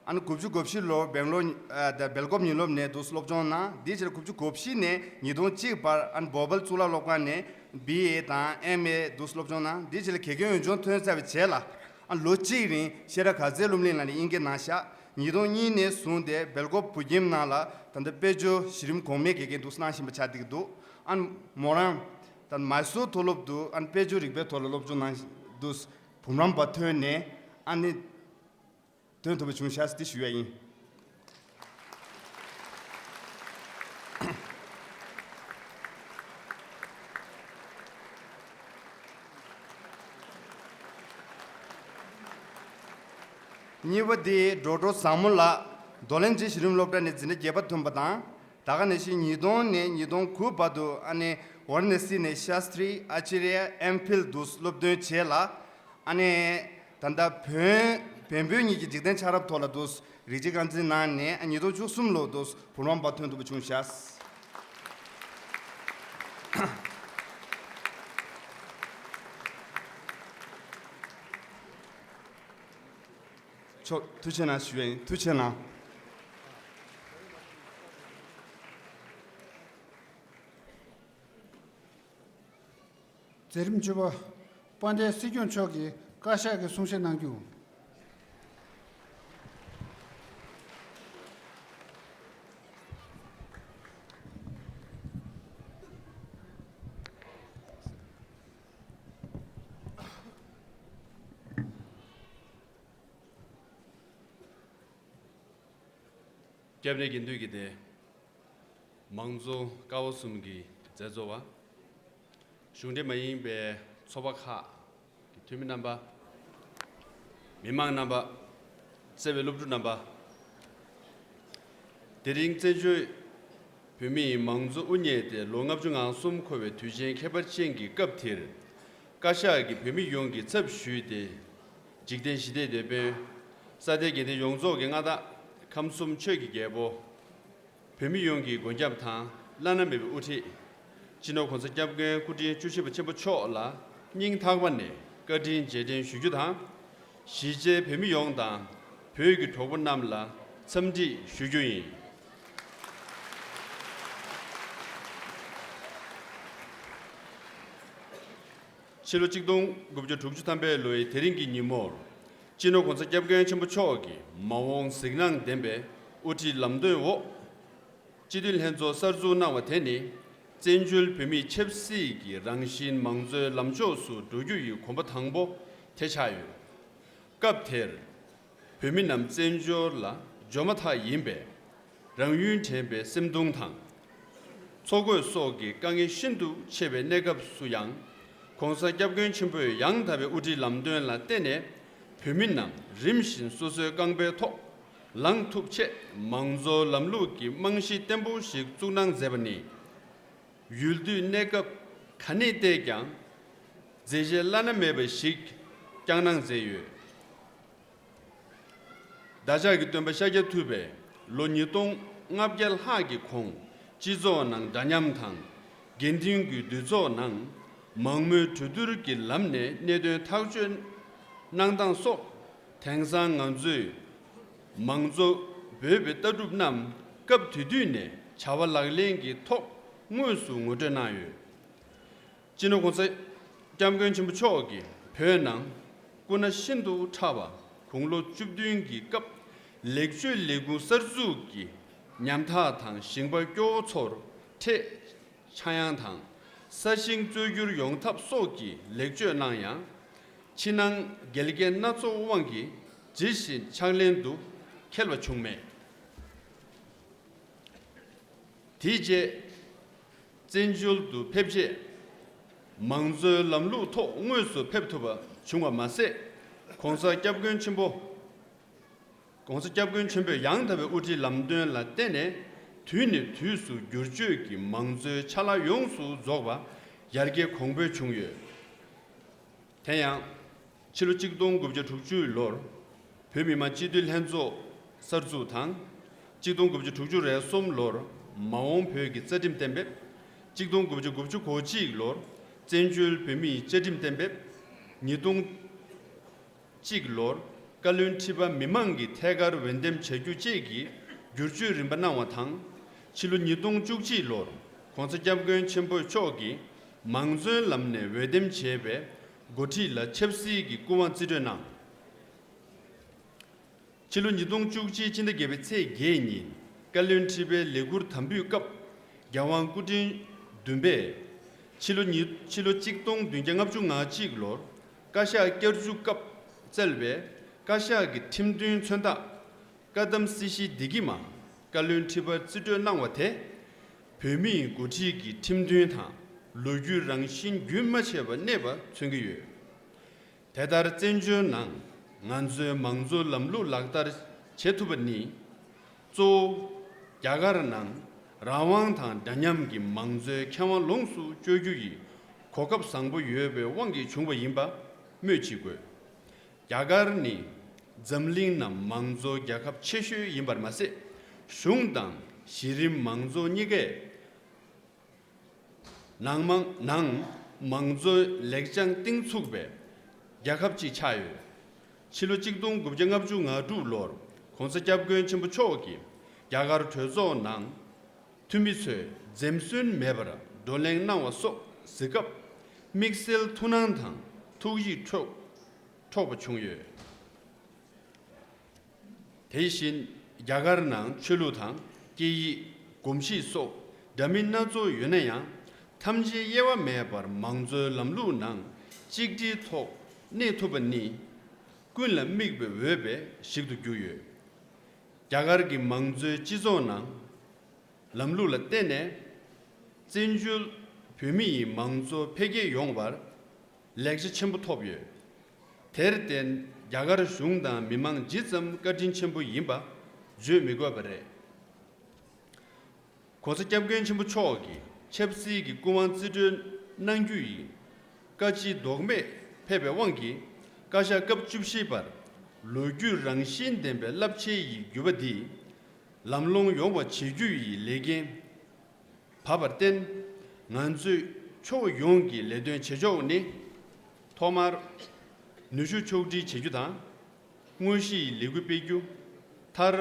ཨ་ནི་དགུ་བཅུ་གོ་བཞི་ལོར་སྦེང་ལོར་ཨ་ད་སྦེལ་ཀོབ་ཉིན་སློབ་ནས་དུ་སློབ་སྦྱོང་གནང་། དེའི་རྗེས་ལ་དགུ་བཅུ་གོ་བཞི་ནས་ཉིས་སྟོང་གཅིག་བར་ཨ་ནི་བྷོ་པལ་གཙུག་ལག་སློབ་ཁང་ནས་བི་ཨེ་དང་ཨེམ་ཨེ་དུ་སློབ་སྦྱོང་གནང་། དེའི་རྗེས་ལ་དགེ་རྒན་འོས་སྦྱོང་ཐོན་ཚར་བའི་རྗེས་ལ་ཨ་ལོ་གཅིག་རིང་བཤད་གྲྭ་གར་རྩེ་སློབ་གླིང་ལ་ནས་དབྱིན་སྐད་གནང་བཞག་ཉིས་སྟོང་གཉིས་ནས་བཟུང་སྟེ་སྦེལ་ཀོབ་བོད་ཁྱིམ་ནང་ལ་ད་ལྟ་དཔལ་འབྱོར་གཞི་རིམ་གོང་མའི་དགེ་རྒན་དུ་གནང་བཞིན་པ་ཆགས་བསྡད་ཀྱི་འདུག་ཨ་ནི་མོ་རང་ད་མའི་སོར་མཐོ་སློབ་ཏུ་ཨ་ནི་དཔལ་འབྱོར་རིག་པའི་ཐོག་ལ་སློབ་སྦྱོང་གནང་དུས་བུམ་རམས་པ་ཐོན་ནས་ཨ་ནི་ཐོན་ཐུབ་པ་བྱུང་ཤག་ཟེར་ཏེ་ཞུ་ཡ་ཡིན། གཉིས་པ་དེ་འགྲོ་འགྲོ་བཟང་མོ་ལགས། རྡོར་གླིང་རྗེ་གཞི་རིམ་སློབ་གྲྭ་ནས་འཛིན་གྲྭ་བརྒྱད་པ་ཐོན་པ་དང་། ད་ག་ནང་བཞིན་ཉིས་སྟོང་ནས་ཉིས་སྟོང་དགུ་བར་དུ་ཨ་ནེ་ཝཱ་ར་ཎ་སི་ནས་ཤཱསྟྲི་ཨ་ཅཱརྱ་ཨེམ་ཕིལ་དུ་སློབ་ཐོན་བྱས་ལ། ཨ་ནེ་ད་ལྟ་བོད་བན་བོད་གཉིས་ཀྱི་འཇིག་རྟེན་ཆགས་རབས་ཐོག་ལ་དུ་རིགས་གཅིག་རྐང་འཛིན་གནང་ནས་ཉིས་སྟོང་བཅུ་གསུམ་ལོ་དུ་བུམ་རམས་པ་ཐོན་ཐུབ་པ་བྱུང་ཤག་ཆོག་ཐུགས་རྗེ་གནང་ཞུ་ཡ་ཡིན། ཐུགས་རྗེ་གནང་། མཛད་རིམ་བཅུ་པ། དཔལ་ལྡན་སྲིད་སྐྱོང་མཆོག་གིས་བཀའ་ཤག་གི་གསུང་བཤད་གནང་རྒྱུ། སྐྱབས་གནས་དགེ་འདུན་གྱི་སྡེ། མང་གཙོ་ཀ་བ་གསུམ་གྱི་མཛད་གཙོ་བ། གཞུང་འབྲེལ་མ་ཡིན་པའི་ཚོགས་པ་ཁག་གི་འཐུས་མི་རྣམ་པ། མི་མང་རྣམ་པ། བརྩེ་བའི་སློབ་ཕྲུག་རྣམ་པ། དེ་རིང་བཙན་བྱོལ་བོད་མིའི་མང་གཙོ་དབུ་བརྙེས་ཏེ་ལོ་ལྔ་བཅུ་ང་གསུམ་འཁོར་བའི་དུས་ཆེན་ཁྱད་པར་ཅན་གྱི་སྐབས་འདིར། བཀའ་ཤག་གིས་བོད་མི་ཡོངས་ཀྱི་ཚབ་ཞུས་ཏེ། འཇིག་རྟེན་ཞི་བདེའི་དེད་དཔོན། ས་སྡེ་དགེ་ལྡན་ཡོངས་རྫོགས་ཀྱི་མངའ་བདག། ཁམས་གསུམ་ཆོས་ཀྱི་རྒྱལ་པོ། བོད་མི་ཡོངས་ཀྱི་མགོན་སྐྱབས་དང་བླ་ན་མེད་པའི་དབུ་ཁྲིད། སྤྱི་ནོར་༸གོང་ས་༸སྐྱབས་མགོན་སྐུ་ཕྲེང་བཅུ་བཞི་པ་ཆེན་པོ་མཆོག་ལ་སྙིང་ཐག་པ་ནས་བཀའ་དྲིན་རྗེས་དྲན་ཞུ་རྒྱུ་དང་། གཞིས་བྱེས་བོད་མི་ཡོངས་དང་བོད་ཀྱི་གྲོགས་པོ་རྣམས་ལ་འཚམས་འདྲི་ཞུ་རྒྱུ་ཡིན། ཕྱི་ལོ་གཅིག་སྟོང་དགུ་བརྒྱ་དྲུག་ཅུ་ཐམ་པའི་ལོའི་དེ་རིང་གི་ཉིན་མོར། སྤྱི་ནོར་༸གོང་ས་༸སྐྱབས་མགོན་ཆེན་པོ་མཆོག་གིས་མ་འོངས་གཟིགས་སྣང་ལྡན་པའི་དབུ་ཁྲིད་ལམ་སྟོན་འོག་སྤྱི་འཐུས་ལྷན་ཚོགས་གསར་འཛུགས་གནང་བ་དེ་ནི། བཙན་བྱོལ་བོད་མིའི་ཆབ་སྲིད་ཀྱི་རང་བཞིན་མང་གཙོའི་ལམ་ཕྱོགས་སུ་འགྲོ་རྒྱུ་ཡི་གོམ་པ་དང་པོ་དེ་ཆགས་ཡོད། སྐབས་དེར། བོད་མི་རྣམས་བཙན་བྱོལ་ལ་འབྱོར་མ་ཐག་ཡིན་པས། རང་ཡུལ་དྲན་པའི་སེམས་གདུང་དང་། འཚོ་གོས་སོགས་ཀྱི་དཀའ་ངལ་ཤིན་ཏུ་ཆེ་བའི་གནས་སྐབས་སུ་ཡང་། ༸གོང་ས་༸སྐྱབས་མགོན་ཆེན་པོས་ཡང་དག་པའི་དབུ་ཁྲིད་ལམ་སྟོན་ལ་བརྟེན་ནས། བོད་མི་རྣམས་རིམ་བཞིན་སོ་སོའི་རྐང་པའི་ཐོག་ལངས་ཐུབ་ཆེད། མང་གཙོའི་ལམ་ལུགས་ཀྱི་རྨང་གཞི་བརྟན་པོ་ཞིག་བཙུགས་གནང་མཛད་པ་ནི། ཡུལ་དུས་གནས་སྐབས་ག་ནས་བལྟས་ཀྱང་། མཛད་རྗེས་བླ་ན་མེད་པ་ཞིག་བསྐྱངས་གནང་མཛད་ཡོད། བདག་ཅག་གི་སྟོན་པ་ཤཱཀྱ་ཐུབ་པས་ལོ་ཉིས་སྟོང་ལྔ་བརྒྱ་ལྷག་གི་གོང་སྤྱི་ཚོགས་ནང་འདྲ་མཉམ་དང་། དགེ་འདུན་གྱི་འདུས་ཚོགས་ནང་མང་མོས་གྲོས་བསྡུར་གྱི་ལམ་ནས་གནད་དོན་ཐག་གཅོད་གནང་སྟངས་སོགས། དེང་སང་ང་ཚོས་མང་གཙོ་འབོད་པའི་ལྟ་གྲུབ་རྣམས་སྐབས་དེ་དུས་ནས་བྱ་བ་ལག་ལེན་གྱི་ཐོག་དངོས་སུ་ངོ་སྤྲོད་གནང་ཡོད། སྤྱི་ནོར་༸གོང་ས་༸སྐྱབས་མགོན་ཆེན་པོ་མཆོག་གིས་བོད་ནང་སྐུ་ན་ཤིན་ཏུ་ཕྲ་བ་དགུང་ལོ་བཅུ་བདུན་གྱི་སྐབས་ལེགས་བཅོས་ལས་ཁུངས་གསར་འཛུགས་ཀྱི་ཉམ་ཐག་དང་ཞིང་པ་སྐྱོ་བོ་ཚོར་འཕྲེད་ཆག་ཡང་དང་ས་ཞིང་རྩོད་བསྒྱུར་ཡོང་ཐབས་སོགས་ཀྱི་ལེགས་བཅོས་གནང་ཡང་། ཕྱི་ནང་འགལ་རྐྱེན་སྣ་ཚོགས་དབང་གིས་ཇི་བཞིན་ཕྱག་ལེན་དུ་འཁེལ་བ་བྱུང་མེད། དེའི་རྗེས། བཙན་བྱོལ་དུ་ཕེབས་རྗེས། མང་གཙོའི་ལམ་ལུགས་ཐོག་དངོས་སུ་ཕེབས་ཐུབ་པ་བྱུང་བ་མ་ཟད། ༸གོང་ས་༸སྐྱབས་མགོན་ཆེན་པོ། ༸གོང་ས་༸སྐྱབས་མགོན་ཆེན་པོས་ཡང་དག་པའི་དབུ་ཁྲིད་ལམ་སྟོན་ལ་བརྟེན་ནས། དུས་ནས་དུས་སུ་བསྒྱུར་བཅོས་ཀྱིས་མང་གཙོའི་ཆ་ལག་ཡོངས་སུ་རྫོགས་པ་ཡར་རྒྱས་གོང་འཕེལ་བྱུང་ཡོད། དེ་ཡང་། ཕྱི་ལོ་གཅིག་སྟོང་དགུ་བརྒྱ་དྲུག་ཅུ་ལོར་བོད་མི་མང་སྤྱི་འཐུས་ལྷན་ཚོགས་གསར་འཛུགས་དང་། གཅིག་སྟོང་དགུ་བརྒྱ་དྲུག་ཅུ་རེ་གསུམ་ལོར་མ་འོངས་བོད་ཀྱི་རྩ་ཁྲིམས་གཏན་འབེབས། གཅིག་སྟོང་དགུ་བརྒྱ་དགུ་བཅུ་གོ་གཅིག་ལོར་བཙན་བྱོལ་བོད་མིའི་བཅའ་ཁྲིམས་གཏན་འབེབས། ཉིས་སྟོང་གཅིག་ལོར་བཀའ་བློན་ཁྲི་པ་མི་མང་གི་ཐད་ཀར་འོས་འདེམས་བྱ་རྒྱུ་བཅས་ཀྱི་བསྒྱུར་བཅོས་རིམ་པ་གནང་བ་དང་། ཕྱི་ལོ་ཉིས་སྟོང་བཅུ་གཅིག་ལོར་༸གོང་ས་༸སྐྱབས་མགོན་ཆེན་པོ་མཆོག་གིས་མང་གཙོའི་ལམ་ནས་འོས་འདེམས་བྱས་པའི་འགོ་ཁྲིད་ལ་ཆབ་སྲིད་ཀྱི་སྐུ་དབང་རྩིས་སྤྲོད་གནང་། ཕྱི་ལོ་ཉིས་སྟོང་བཅུ་གཅིག་སྤྱི་ཟླ་བརྒྱད་པའི་ཚེས་བརྒྱད་ཉིན་བཀའ་བློན་ཁྲི་པའི་ལས་འཁུར་དམ་འབུལ་སྐབས་རྒྱལ་དབང་སྐུ་ཕྲེང་བདུན་པས། ཕྱི་ལོ་ཉིས་ཕྱི་ལོ་གཅིག་སྟོང་བདུན་བརྒྱ་ལྔ་བཅུ་ང་གཅིག་ལོར་བཀའ་ཤག་བསྐྱར་འཛུགས་སྐབས་བསྩལ་བའི་བཀའ་ཤག་གི་ཁྲིམས་མཐུན་མཚོན་རྟགས་བཀའ་གདམས་སྲིད་ཞིའི་བདེ་སྐྱིད་མ་བཀའ་བློན་ཁྲི་པར་རྩིས་སྤྲོད་གནང་བ་དེ། བོད་མིའི་འགོ་ཁྲིད་ཀྱི་ཁྲིམས་མཐུན་དང་ལོ་རྒྱུས་རང་བཞིན་རྒྱུན་མ་ཆད་པར་གནས་པ་མཚོན་གྱི་ཡོད། དེ་ལྟར་བཙན་བྱོལ་ནང་ང་ཚོའི་མང་གཙོའི་ལམ་ལུགས་ལག་བསྟར་བྱེད་ཐུབ་པ་ནི། གཙོ་བོ། རྒྱ་གར་ནང་རང་དབང་དང་འདྲ་མཉམ་གྱི་མང་གཙོའི་ཁེ་དབང་ལོངས་སུ་སྤྱོད་རྒྱུ་ཡི་གོ་སྐབས་བཟང་པོ་ཡོད་པའི་དབང་གིས་བྱུང་བ་ཡིན་པ་སྨོས་ཅི་དགོས། རྒྱ་གར་ནི་འཛམ་གླིང་ནང་མང་གཙོ་རྒྱལ་ཁབ་ཆེ་ཤོས་ཡིན་པར་མ་ཟད། གཞུང་དང་གཞི་རིམ་མང་གཙོ་གཉིས་ཀས་ནང་མང་ནང་མང་གཙོའི་ལེགས་བྱང་གཏིང་ཚུགས་པའི་རྒྱལ་ཁབ་ཅིག་ཆགས་ཡོད། ཕྱི་ལོ་གཅིག་སྟོང་དགུ་བརྒྱ་ལྔ་བཅུ་ང་དྲུག་ལོར་༸གོང་ས་༸སྐྱབས་མགོན་ཆེན་པོ་མཆོག་གིས་རྒྱ་གར་གྲོས་ཚོགས་ནང་འཐུས་མི་ཚོས་འཛེམ་ཟོན་མེད་པར་བགྲོ་གླེང་གནང་བ་སོགས་གཟིགས་སྐབས། དམིགས་བསལ་ཐུགས་སྣང་དང་ཐུགས་ཡིད་འཕྲོག་འཕྲོག་པ་བྱུང་ཡོད། དེ་བཞིན་རྒྱ་གར་ནང་ཆོས་ལུགས་དང་སྐད་ཡིག་གོམས་གཤིས་སོགས་འདྲ་མིན་སྣ་ཚོགས་ཡོད་ན་ཡང་། ཐམས་ཅད་དབྱེ་བ་མེད་པར་མང་གཙོའི་ལམ་ལུགས་ནང་གཅིག་སྒྲིལ་ཐོག་གནས་ཐུབ་པ་ནི། ཀུན་ལ་དམིགས་པའི་འོས་པའི་ཞིག་ཏུ་གྱུར་ཡོད། རྒྱ་གར་གྱི་མང་གཙོའི་སྤྱི་ཚོགས་ནང་ལམ་ལུགས་ལ་བརྟེན་ནས། བཙན་བྱོལ་བོད་མི་ཡི་མང་གཙོ་འཕེལ་རྒྱས་ཡོང་བར་ལེགས་ཆ་ཆེན་པོ་ཐོབ་ཡོད། དེར་བརྟེན་རྒྱ་གར་གཞུང་དང་མི་མང་ཇི་ཙམ་བཀའ་དྲིན་ཆེན་པོ་ཡིན་པ་བརྗོད་མི་དགོས་པ་རེད། ༸གོང་ས་༸སྐྱབས་མགོན་ཆེན་པོ་མཆོག་གིས་ཆབ་སྲིད་ཀྱི་སྐུ་དབང་རྩིས་སྤྲོད་གནང་རྒྱུ་ཡི་བཀའ་ལྕི་ལྡོག་མེད་ཕེབས་པའི་དབང་གིས། བཀའ་ཤག་སྐབས་བཅུ་བཞི་པར་ལོ་རྒྱུས་རང་བཞིན་ལྡན་པའི་རླབས་ཆེན་ཡི་འགྱུར་བ་འདི་ལམ་ལྷོང་ཡོང་བ་བྱེད་རྒྱུ་ཡི་ལས་འགན་བབས་པར་བརྟེན། ང་ཚོས་ཕྱོགས་ཡོངས་ཀྱི་ལས་དོན་བྱེད་ཕྱོགས་ནི། ཐོག་མར་ནུས་ཤུགས་ཕྱོགས་སྒྲིལ་བྱེད་རྒྱུ་དང་། དངོས་གཞི་ཡི་ལས་འགུལ་སྤེལ་རྒྱུ། མཐར་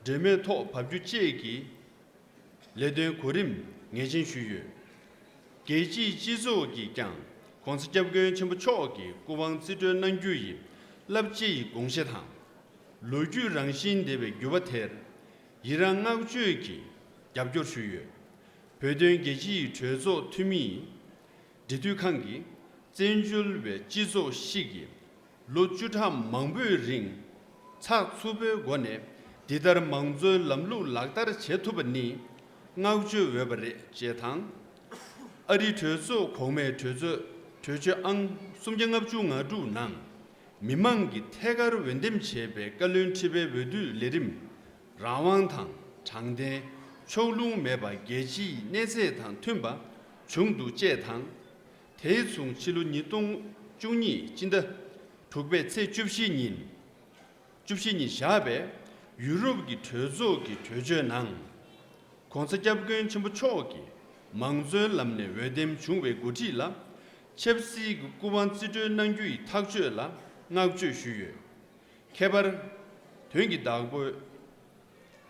འབྲེལ་མོལ་ཐོག་བབས་རྒྱུ་བཅས་ཀྱི་ལས་དོན་གོ་རིམ་ངེས་ཅན་ཞུས་ཡོད། རྒྱལ་སྤྱིའི་སྤྱི་ཚོགས་ཀྱིས་ཀྱང་༸གོང་ས་༸སྐྱབས་མགོན་ཆེན་པོ་མཆོག་གི་སྐུ་དབང་རྩིས་སྤྲོད་གནང་རྒྱུ་ཡི་རླབས་ཆེ་ཡི་དགོངས་བཞེད་དང་། ལོ་རྒྱུས་རང་བཞིན་ལྡན་པའི་འགྱུར་བ་དེར་ཡི་རངས་བསྔགས་བརྗོད་ཀྱིས་རྒྱབ་སྐྱོར་ཞུས་ཡོད། བོད་དོན་རྒྱལ་སྤྱིའི་གྲོས་ཚོགས་འཐུས་མིའི་འབྲེལ་མཐུད་ཁང་གིས་བཙན་བྱོལ་བའི་སྤྱི་ཚོགས་ཤིག་གིས་ལོ་བཅུ་ཕྲག་མང་པོའི་རིང་ཚགས་ཚུད་པོའི་སྒོ་ནས་འདི་ལྟར་མང་གཙོའི་ལམ་ལུགས་ལག་བསྟར་བྱེད་ཐུབ་པ་ནི་བསྔགས་བརྗོད་འོས་པ་རེད་ཅེས་དང་། ཨ་རིའི་གྲོས་ཚོགས་གོང་མའི་གྲོས་ཚོགས་གྲོས་ཆོད་ཨང་སུམ་བརྒྱ་ལྔ་བཅུ་ང་དྲུག་ནང་མི་མང་གི་ཐད་ཀར་འོས་འདེམས་བྱས་པའི་བཀའ་བློན་ཁྲི་པའི་འོས་བསྡུའི་ལས་རིམ་རང་དབང་དང་དྲང་བདེན། ཕྱོགས་ལྷུང་མེད་པ། རྒྱལ་སྤྱིའི་གནས་ཚད་དང་མཐུན་པ་བྱུང་འདུག་ཅེས་དང་། དེ་མཚུངས་ཕྱི་ལོ་ཉིས་སྟོང་བཅུ་གཉིས་སྤྱི་ཟླ་དྲུག་པའི་ཚེས་བཅུ་བཞི་ཉིན། བཅུ་བཞི་ཉིན་བཞག་པའི་ཡུ་རོབ་ཀྱི་གྲོས་ཚོགས་ཀྱི་གྲོས་ཆོད་ནང་། ༸གོང་ས་༸སྐྱབས་མགོན་ཆེན་པོ་མཆོག་གིས་མང་གཙོའི་ལམ་ནས་འོས་འདེམས་བྱུང་བའི་འགོ་ཁྲིད་ལ་ཆབ་སྲིད་ཀྱི་སྐུ་དབང་རྩིས་སྤྲོད་གནང་རྒྱུ་ཡི་ཐག་གཅོད་ལ་བསྔགས་བརྗོད་ཞུས་ཡོད། ཁྱད་པར་དོན་གྱི་བདག་པོས་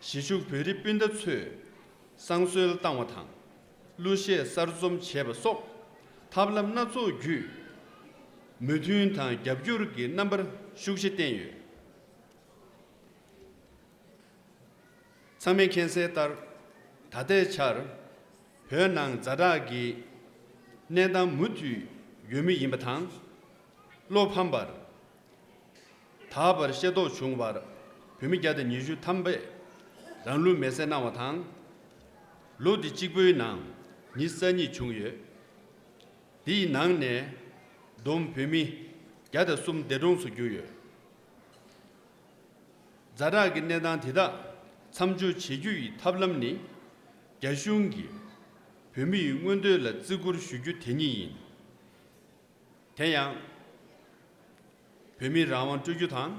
གཞིས་བཞུགས་བོད་རིགས་སྤུན་ཟླ་ཚོས་བསང་གསོལ་བཏང་བ་དང་། གླུ་གཞས་གསར་རྩོམ་བྱས་པ་སོགས་ཐབས་ལམ་སྣ་ཚོགས་བརྒྱུད་མོས་མཐུན་དང་རྒྱབ་སྐྱོར་གྱི་རྣམ་པ་ཤུགས་ཆེ་བསྟན་ཡོད། ཚང་མས་མཁྱེན་གསལ་ལྟར། ད་ལྟའི་ཆར་བོད་ནང་ཛ་དྲག་གི་གནས་སྟངས་མུ་མཐུད་ཡོད་མུས་ཡིན་པ་དང་། བློ་ཕམ་པར། ད་བར་ཤེས་རྟོགས་བྱུང་བར་བོད་མི་བརྒྱ་དང་ཉི་ཤུ་ཐམ་པས་རང་ལུས་མེར་སྲེག་གནང་བ་དང་། ལོ་འདི་གཅིག་པུའི་ནང་མི་རྩ་གཉིས་བྱུང་ཡོད། འདིའི་ནང་ནས་བསྡོམས་བོད་མི་བརྒྱ་དང་གསུམ་འདས་གྲོངས་སུ་གྱུར་ཡོད། ཛ་དྲག་གི་གནས་སྟངས་དེ་དག་མཚམས་འཇོག་བྱེད་རྒྱུ་ཡི་ཐབས་ལམ་ནི། རྒྱ་གཞུང་གིས་བོད་མི་ཡི་མངོན་འདོད་ལ་བརྩི་བཀུར་ཞུ་རྒྱུ་དེ་ཉིད་ཡིན། དེ་ཡང་། བོད་མིའི་རང་དབང་སྤྲོད་རྒྱུ་དང་།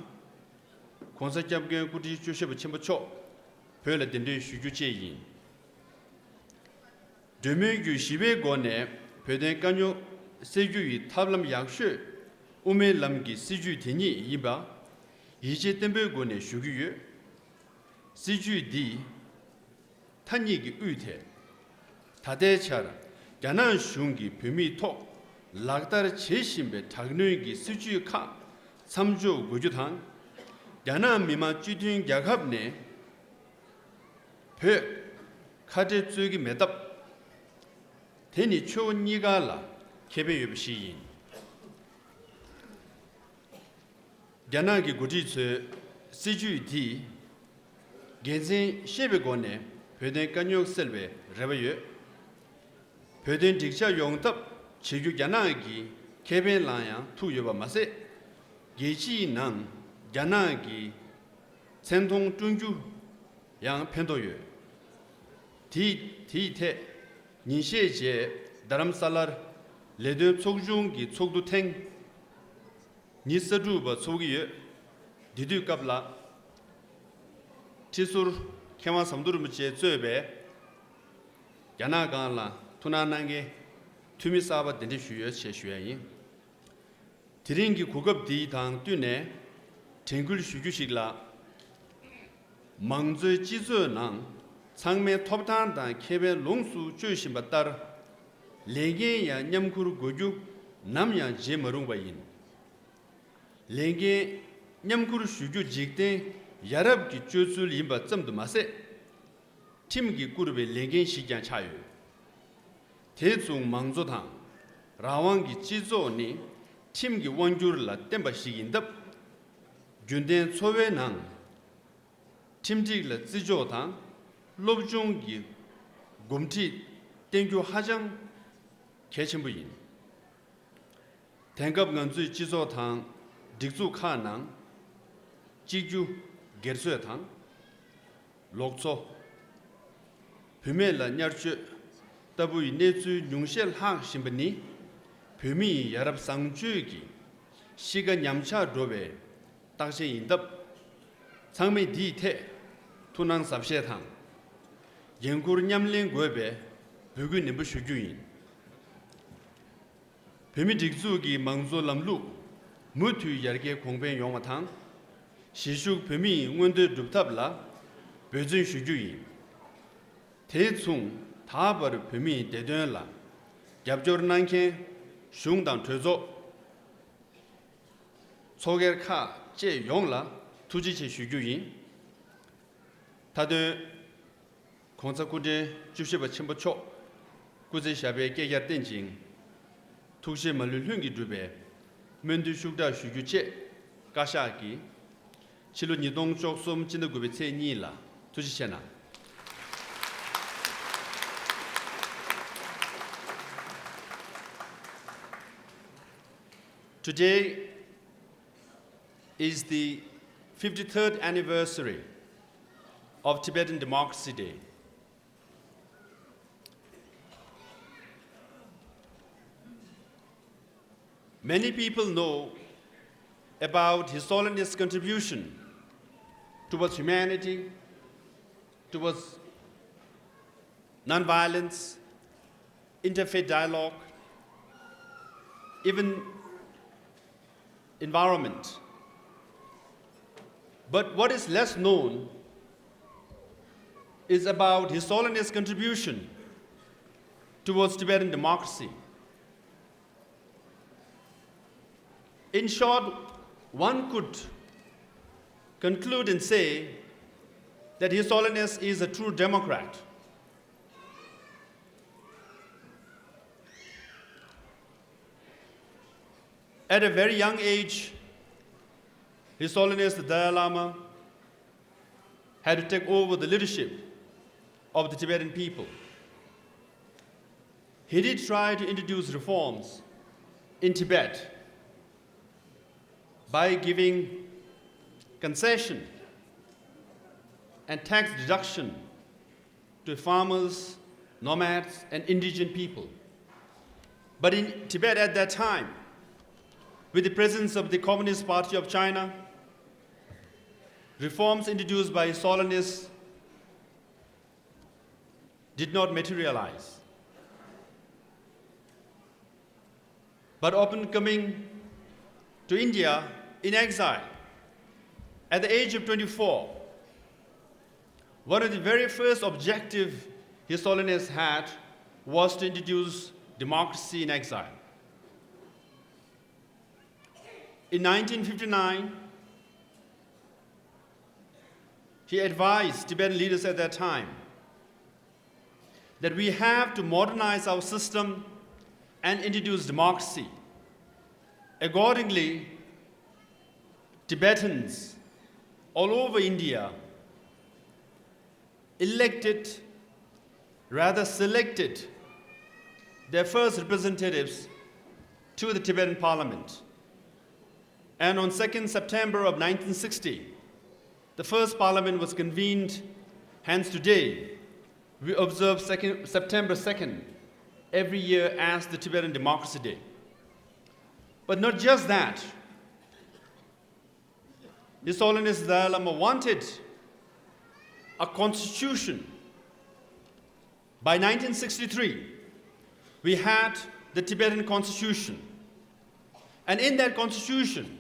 ༸གོང་ས་༸སྐྱབས་མགོན་སྐུ་ཕྲེང་བཅུ་བཞི་པ་ཆེན་པོ་མཆོག་བོད་ལ་གདན་འདྲེན་ཞུ་རྒྱུ་བཅས་ཡིན། གྲོས་མོལ་བརྒྱུད་ཞི་བའི་སྒོ་ནས་བོད་དོན་དཀའ་རྙོག་སེལ་རྒྱུ་ཡི་ཐབས་ལམ་ཡག་ཤོས་དབུ་མའི་ལམ་གྱི་སྲིད་བྱུས་དེ་ཉིད་ཡིན་པ་ཡིད་ཆེས་བརྟན་པོའི་སྒོ་ནས་ཞུ་གི་ཡོད། སྲིད་བྱུས་འདིས་མཐའ་གཉིས་ཀྱི་དབུས་ཐད། ད་ལྟའི་ཆར་རྒྱ་ནག་གཞུང་གིས་བོད་མིའི་ཐོག་ལག་བསྟར་བྱེད་བཞིན་པའི་དྲག་གནོན་གྱི་སྲིད་བྱུས་ཁག་མཚམས་འཇོག་དགོས་རྒྱུ་དང་། རྒྱ་ནག་མི་དམངས་སྤྱི་མཐུན་རྒྱལ་ཁབ་ནས་བོད་ཁ་བྲལ་རྩོད་ཀྱི་མེད་སྟབས། དེ་ནི་ཕྱོགས་གཉིས་ཀ་ལ་ཁེ་ཕན་ཡོད་པ་ཞིག་ཡིན། རྒྱ་ནག་གི་འགོ་ཁྲིད་ཚོས་སྲིད་བྱུས་དེས་དགེ་མཚན་ཤེས་པའི་སྒོ་ནས་བོད་དོན་དཀའ་རྙོག་སེལ་བའི་རེ་བ་ཡོད། བོད་དོན་འགྲིག་ཆགས་ཡོང་ཐབས་བྱེད་རྒྱུ་རྒྱ་ནག་གིས་ཁེ་ཕན་ལ་ཡང་ཐུག་ཡོད་པ་མ་ཟད། རྒྱལ་སྤྱིའི་ནང་རྒྱ་ནག་གི་མཚན་མཐོང་བསྐྲུན་རྒྱུ་ཡང་ཕན་ཐོགས་ཡོད། དེའི་དེའི་ཐད་ཉིན་ཤས་རྗེས་རྡ་རམ་ས་ལར་ལས་དོན་ཚོགས་ཆུང་གི་ཚོགས་འདུ་ཐེངས་ཉི་ཤུ་རྩ་དྲུག་པ་ཚོགས་ཀྱི་ཡོད། འདི་དུས་སྐབས་ལ་ཁྲི་ཟུར་མཁས་དབང་ཟམ་གདོང་རིན་པོ་ཆེ་གཙོས་པའི་རྒྱ་ནག་སྒང་ལ་ཐུགས་སྣང་གནང་མཁན་འཐུས་མི་གསར་པ་གདན་འདྲེན་ཞུས་ཡོད་ཅེས་ཞུ་ཡ་ཡིན། དེ་རིང་གི་གོ་སྐབས་འདི་དང་བསྟུན་ནས་དྲན་སྐུལ་ཞུ་རྒྱུ་ཞིག་ལ། མང་གཙོའི་སྤྱི་ཚོགས་ནང་ཚང་མའི་ཐོབ་ཐང་དང་ཁེ་ཕན་ལོངས་སུ་སྤྱོད་བཞིན་པ་ལྟར། ལས་འགན་ཡང་མཉམ་འཁུར་དགོས་རྒྱུ་ ནམ་ཡང་བརྗེད་མ་རུང་བ་ཡིན། ལས་འགན་མཉམ་འཁུར་ཞུ་རྒྱུ་འཇིག་རྟེན་ཡ་རབས་ཀྱི་སྤྱོད་ཚུལ་ཡིན་པ་ཙམ་དུ་མ་ཟད། ཁྲིམས་ཀྱིས་བསྐུར་བའི་ལས་འགན་ཞིག་ཀྱང་ཆགས་ཡོད། དེ་མཚུངས་མང་གཙོ་དང་རང་དབང་གི་སྤྱི་ཚོགས་ནི་ཁྲིམས་ཀྱི་དབང་སྒྱུར་ལ་བརྟེན་པ་ཞིག་ཡིན་སྟབས། རྒྱུན་ལྡན་འཚོ་བའི་ནང་ཁྲིམས་སྒྲིག་ལ་བརྩི་འཇོག་དང་སློབ་སྦྱོང་གི་གོམས་འདྲིས་བསྟེན་རྒྱུ་ཧ་ཅང་གལ་ཆེན་པོ་ཡིན། དེང་སྐབས་ང་ཚོའི་སྤྱི་ཚོགས་དང་སྒྲིག་འཛུགས་ཁག་ནང་གཅིག་གྱུར་སྒེར་གསོད་དང་། ལོག་འཚོ། བུད་མེད་ལ་གཉེར་སྤྱོད་ལྟ་བུའི་གནས་ཚུལ་ཉུང་ཤས་ལྷག་བཞིན་པ་ནི། བོད་མིའི་ཡ་རབས་བཟང་སྤྱོད་ཀྱི་གཤིས་ཀ་ཉམས་ཆག་འགྲོ་བའི་རྟགས་ཆེན་ཡིན་སྟབས། ཚང་མས་འདིའི་ཐད་ཐུགས་སྣང་གཟབ་བཞེས་དང་། འགན་འཁུར་མཉམ་ལེན་དགོས་པའི་འབོད་སྐུལ་ནན་པོ་ཞུ་རྒྱུ་ཡིན། བོད་མིའི་སྒྲིག་འཛུགས་ཀྱི་མང་གཙོ་ལམ་ལུགས་མུ་མཐུད་ཡར་རྒྱས་གོང་འཕེལ་ཡོང་བ་དང་། གཞིས་བཞུགས་བོད་མིའི་མངོན་འདོད་སྒྲུབ་ཐབས་ལ་འབད་བརྩོན་ཞུ་རྒྱུ་ཡིན། དེ་མཚུངས་ད་བར་བོད་མིའི་བདེ་དོན་ལ་རྒྱབ་སྐྱོར་གནང་མཁན་གཞུང་དང་གྲོས་ཚོགས། ཚོགས་སྒེར་ཁག་བཅས་ཡོངས་ལ་ཐུགས་རྗེ་ཆེ་ཞུ་རྒྱུ་ཡིན། མཐའ་དོན། ༸གོང་ས་སྐུ་ཕྲེང་བཅུ་བཞི་པ་ཆེན་པོ་མཆོག་སྐུ་ཚེ་ཞབས་པད་བསྐལ་བརྒྱར་བརྟན་ཅིང་། ཐུགས་བཞེད་མ་ལུས་ལྷུན་གྱིས་འགྲུབ་པའི་སྨོན་འདུན་ཤུགས་དྲག་ཞུ་རྒྱུ་བཅས་བཀའ་ཤག་གིས་ཕྱི་ལོ་ཉིས་སྟོང་བཅུ་གསུམ་སྤྱི་ཟླ་དགུ་པའི་ཚེས་གཉིས་ལ། ཐུགས་རྗེ་ཆེ་གནང་། Today is the fifty-third anniversary of Tibetan Democracy Day. Many people know about His Holiness' contribution towards humanity, towards non-violence, interfaith dialogue, even environment. But what is less known is about His Holiness' contribution towards Tibetan democracy. In short, one could conclude and say that His Holiness is a true democrat. At a very young age, His Holiness the Dalai Lama had to take over the leadership of the Tibetan people. He did try to introduce reforms in Tibet by giving concession and tax deduction to farmers, nomads, and indigenous people. But in Tibet at that time, with the presence of the Communist Party of China, reforms introduced by His Holiness did not materialize. But upon coming to India in exile, at the age of twenty-four, one of the very first objective His Holiness had was to introduce democracy in exile. In nineteen fifty-nine, he advised Tibetan leaders at that time that we have to modernize our system and introduce democracy. Accordingly, Tibetans all over India elected, rather selected, their first representatives to the Tibetan parliament. And on second September of nineteen sixty, the first parliament was convened. Hence today, we observe second, September second every year as the Tibetan Democracy Day. But not just that. His Holiness the Dalai Lama wanted a constitution. By nineteen sixty-three, we had the Tibetan Constitution. And in that constitution,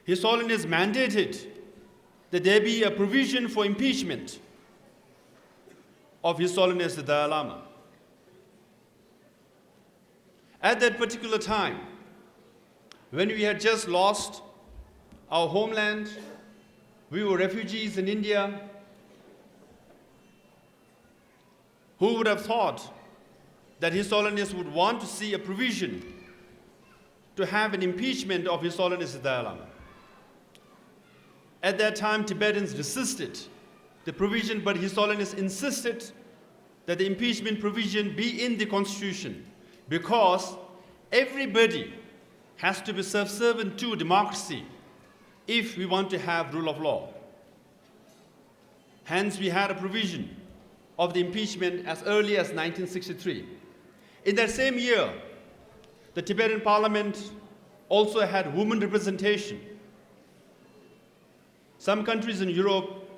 His Holiness mandated that there be a provision for impeachment of His Holiness the Dalai Lama. At that particular time, When we had just lost our homeland, we were refugees in India. Who would have thought that His Holiness would want to see a provision to have an impeachment of His Holiness the Dalai Lama? At that time, Tibetans resisted the provision, but His Holiness insisted that the impeachment provision be in the constitution, because everybody has to be subservient to democracy if we want to have rule of law. Hence, we had a provision of the impeachment as early as nineteen sixty-three. In that same year, the Tibetan parliament also had women representation. Some countries in Europe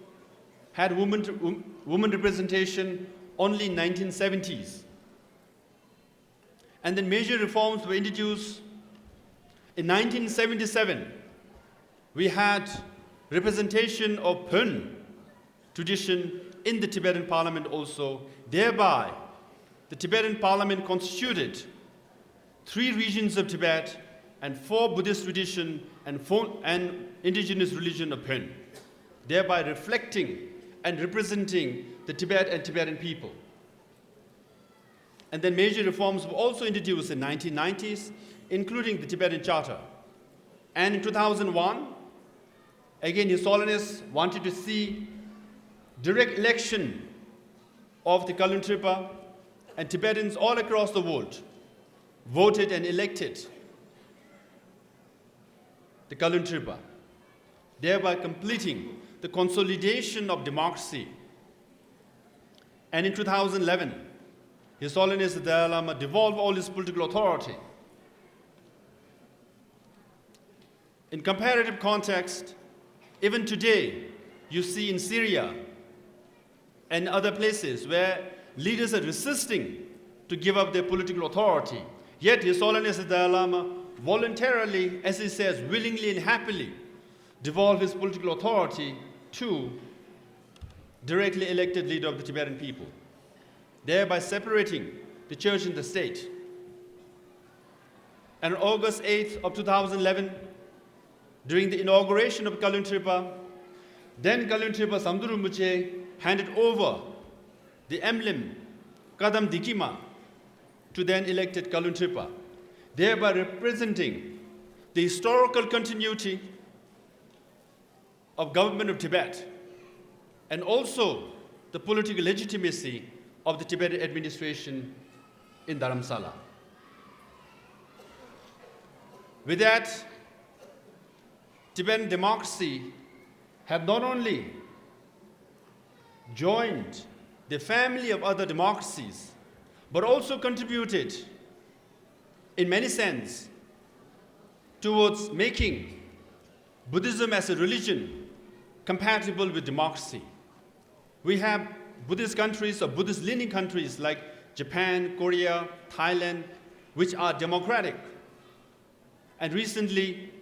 had women, women representation only in nineteen seventies. And then major reforms were introduced. In nineteen seventy-seven, we had representation of Pön tradition in the Tibetan parliament also. Thereby, the Tibetan parliament constituted three regions of Tibet and four Buddhist tradition and four, and indigenous religion of Pön, thereby reflecting and representing the Tibet and Tibetan people. And then major reforms were also introduced in nineteen nineties, including the Tibetan Charter. And in two thousand one, again, His Holiness wanted to see direct election of the Kaluntripa, and Tibetans all across the world voted and elected the Kaluntripa, thereby completing the consolidation of democracy. And in two thousand eleven, His Holiness the Dalai Lama devolved all his political authority. In comparative context, even today, you see in Syria and other places where leaders are resisting to give up their political authority. Yet His Holiness the Dalai Lama voluntarily, as he says, willingly and happily devolve his political authority to directly elected leader of the Tibetan people, thereby separating the church and the state. And on August eighth of two thousand eleven, during the inauguration of Kaluntripa, then Kaluntripa Samdru Rinpoche handed over the emblem Kadam Dikima to then elected Kaluntripa, thereby representing the historical continuity of government of Tibet and also the political legitimacy of the Tibetan administration in Dharamsala. With that, Tibetan democracy have not only joined the family of other democracies, but also contributed in many sense towards making Buddhism as a religion compatible with democracy. We have Buddhist countries or Buddhist leaning countries like Japan, Korea, Thailand, which are democratic. And recently,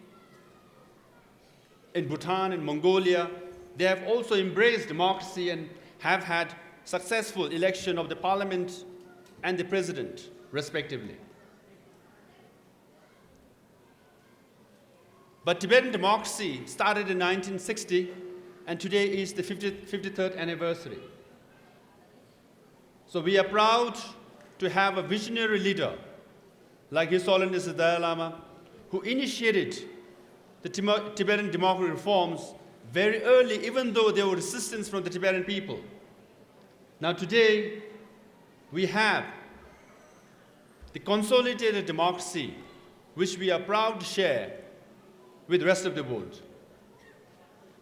in Bhutan and Mongolia, they have also embraced democracy and have had successful election of the parliament and the president, respectively. But Tibetan democracy started in nineteen sixty, and today is the fifty, fifty-third anniversary. So we are proud to have a visionary leader like His Holiness the Dalai Lama, who initiated the Timo- Tibetan democratic reforms very early, even though there were resistance from the Tibetan people. Now today, we have the consolidated democracy, which we are proud to share with the rest of the world.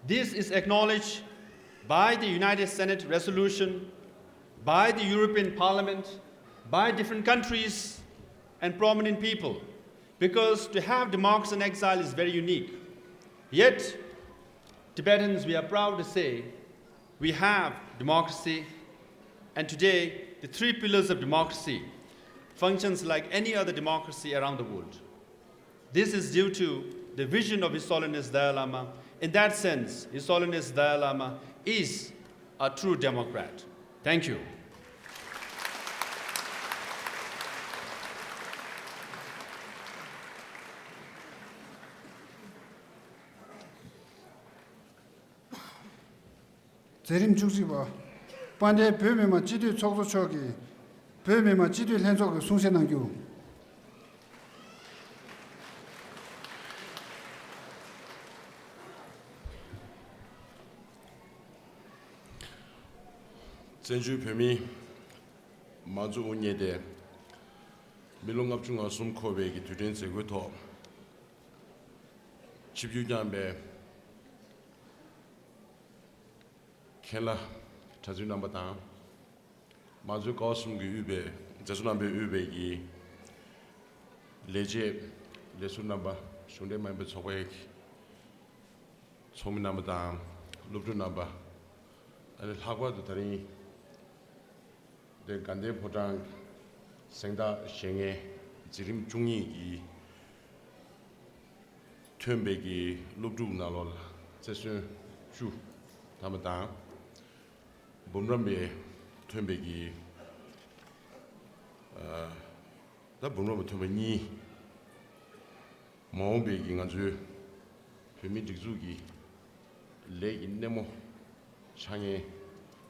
This is acknowledged by the United Senate resolution, by the European Parliament, by different countries and prominent people, because to have democracy in exile is very unique. Yet, Tibetans, we are proud to say, we have democracy, and today the three pillars of democracy functions like any other democracy around the world. This is due to the vision of His Holiness Dalai Lama. In that sense, His Holiness Dalai Lama is a true democrat. Thank you. མཛད་རིམ་བཅུ་གཅིག་པ། དཔལ་ལྡན་བོད་མི་མང་སྤྱི་འཐུས་ཚོགས་གཙོ་མཆོག་གིས་བོད་མི་མང་སྤྱི་འཐུས་ལྷན་ཚོགས་ཀྱི་གསུང་བཤད་གནང་རྒྱུ། བཙན་བྱོལ་བོད་མིའི་མང་གཙོ་དབུ་བརྙེས་ཏེ་མི་ལོ་ལྔ་བཅུ་ང་གསུམ་འཁོར་བའི་གི་དུས་དྲན་མཛད་སྒོའི་ཐོག་ཆིབས་བསྒྱུར་བསྐྱངས་པའི་མཁན་བླ་གྲྭ་བཙུན་རྣམ་པ་དང་། མང་གཙོའི་ཀ་བ་གསུམ་གྱིས་དབུས་པའི་མཛད་གཙོ་རྣམ་པས་དབུས་པའི་གི་ལས་བྱེད་ལས་ཟུར་རྣམ་པ། གཞུང་འབྲེལ་མ་ཡིན་པའི་ཚོགས་པའི་ཚོགས་མི་རྣམ་པ་དང་སློབ་ཕྲུག་རྣམ་པ། ཨ་ནི་ལྷག་པར་དུ་དེ་རིང་འདིར་དགའ་ལྡན་ཕོ་བྲང་གཟེངས་རྟགས་བཞེས་མཁན་འཛིན་རིམ་བཅུ་གཉིས་ཀྱི་ཐོན་པའི་གི་སློབ་ཕྲུག་ནང་ལོགས་ལ་རྩེར་སོན་བཅུ་ཐམ་པ་དང་། འབུམ་རམས་པའི་ཐོན་པའི་གི་ཨ་ད་འབུམ་རམས་པ་ཐོན་པ་གཉིས། མ་འོངས་པའི་གི་ང་ཚོའི་བོད་མིའི་སྒྲིག་འཛུགས་ཀྱི་ལས་ཀྱི་སྣེ་མོ་ཆགས་མཁན་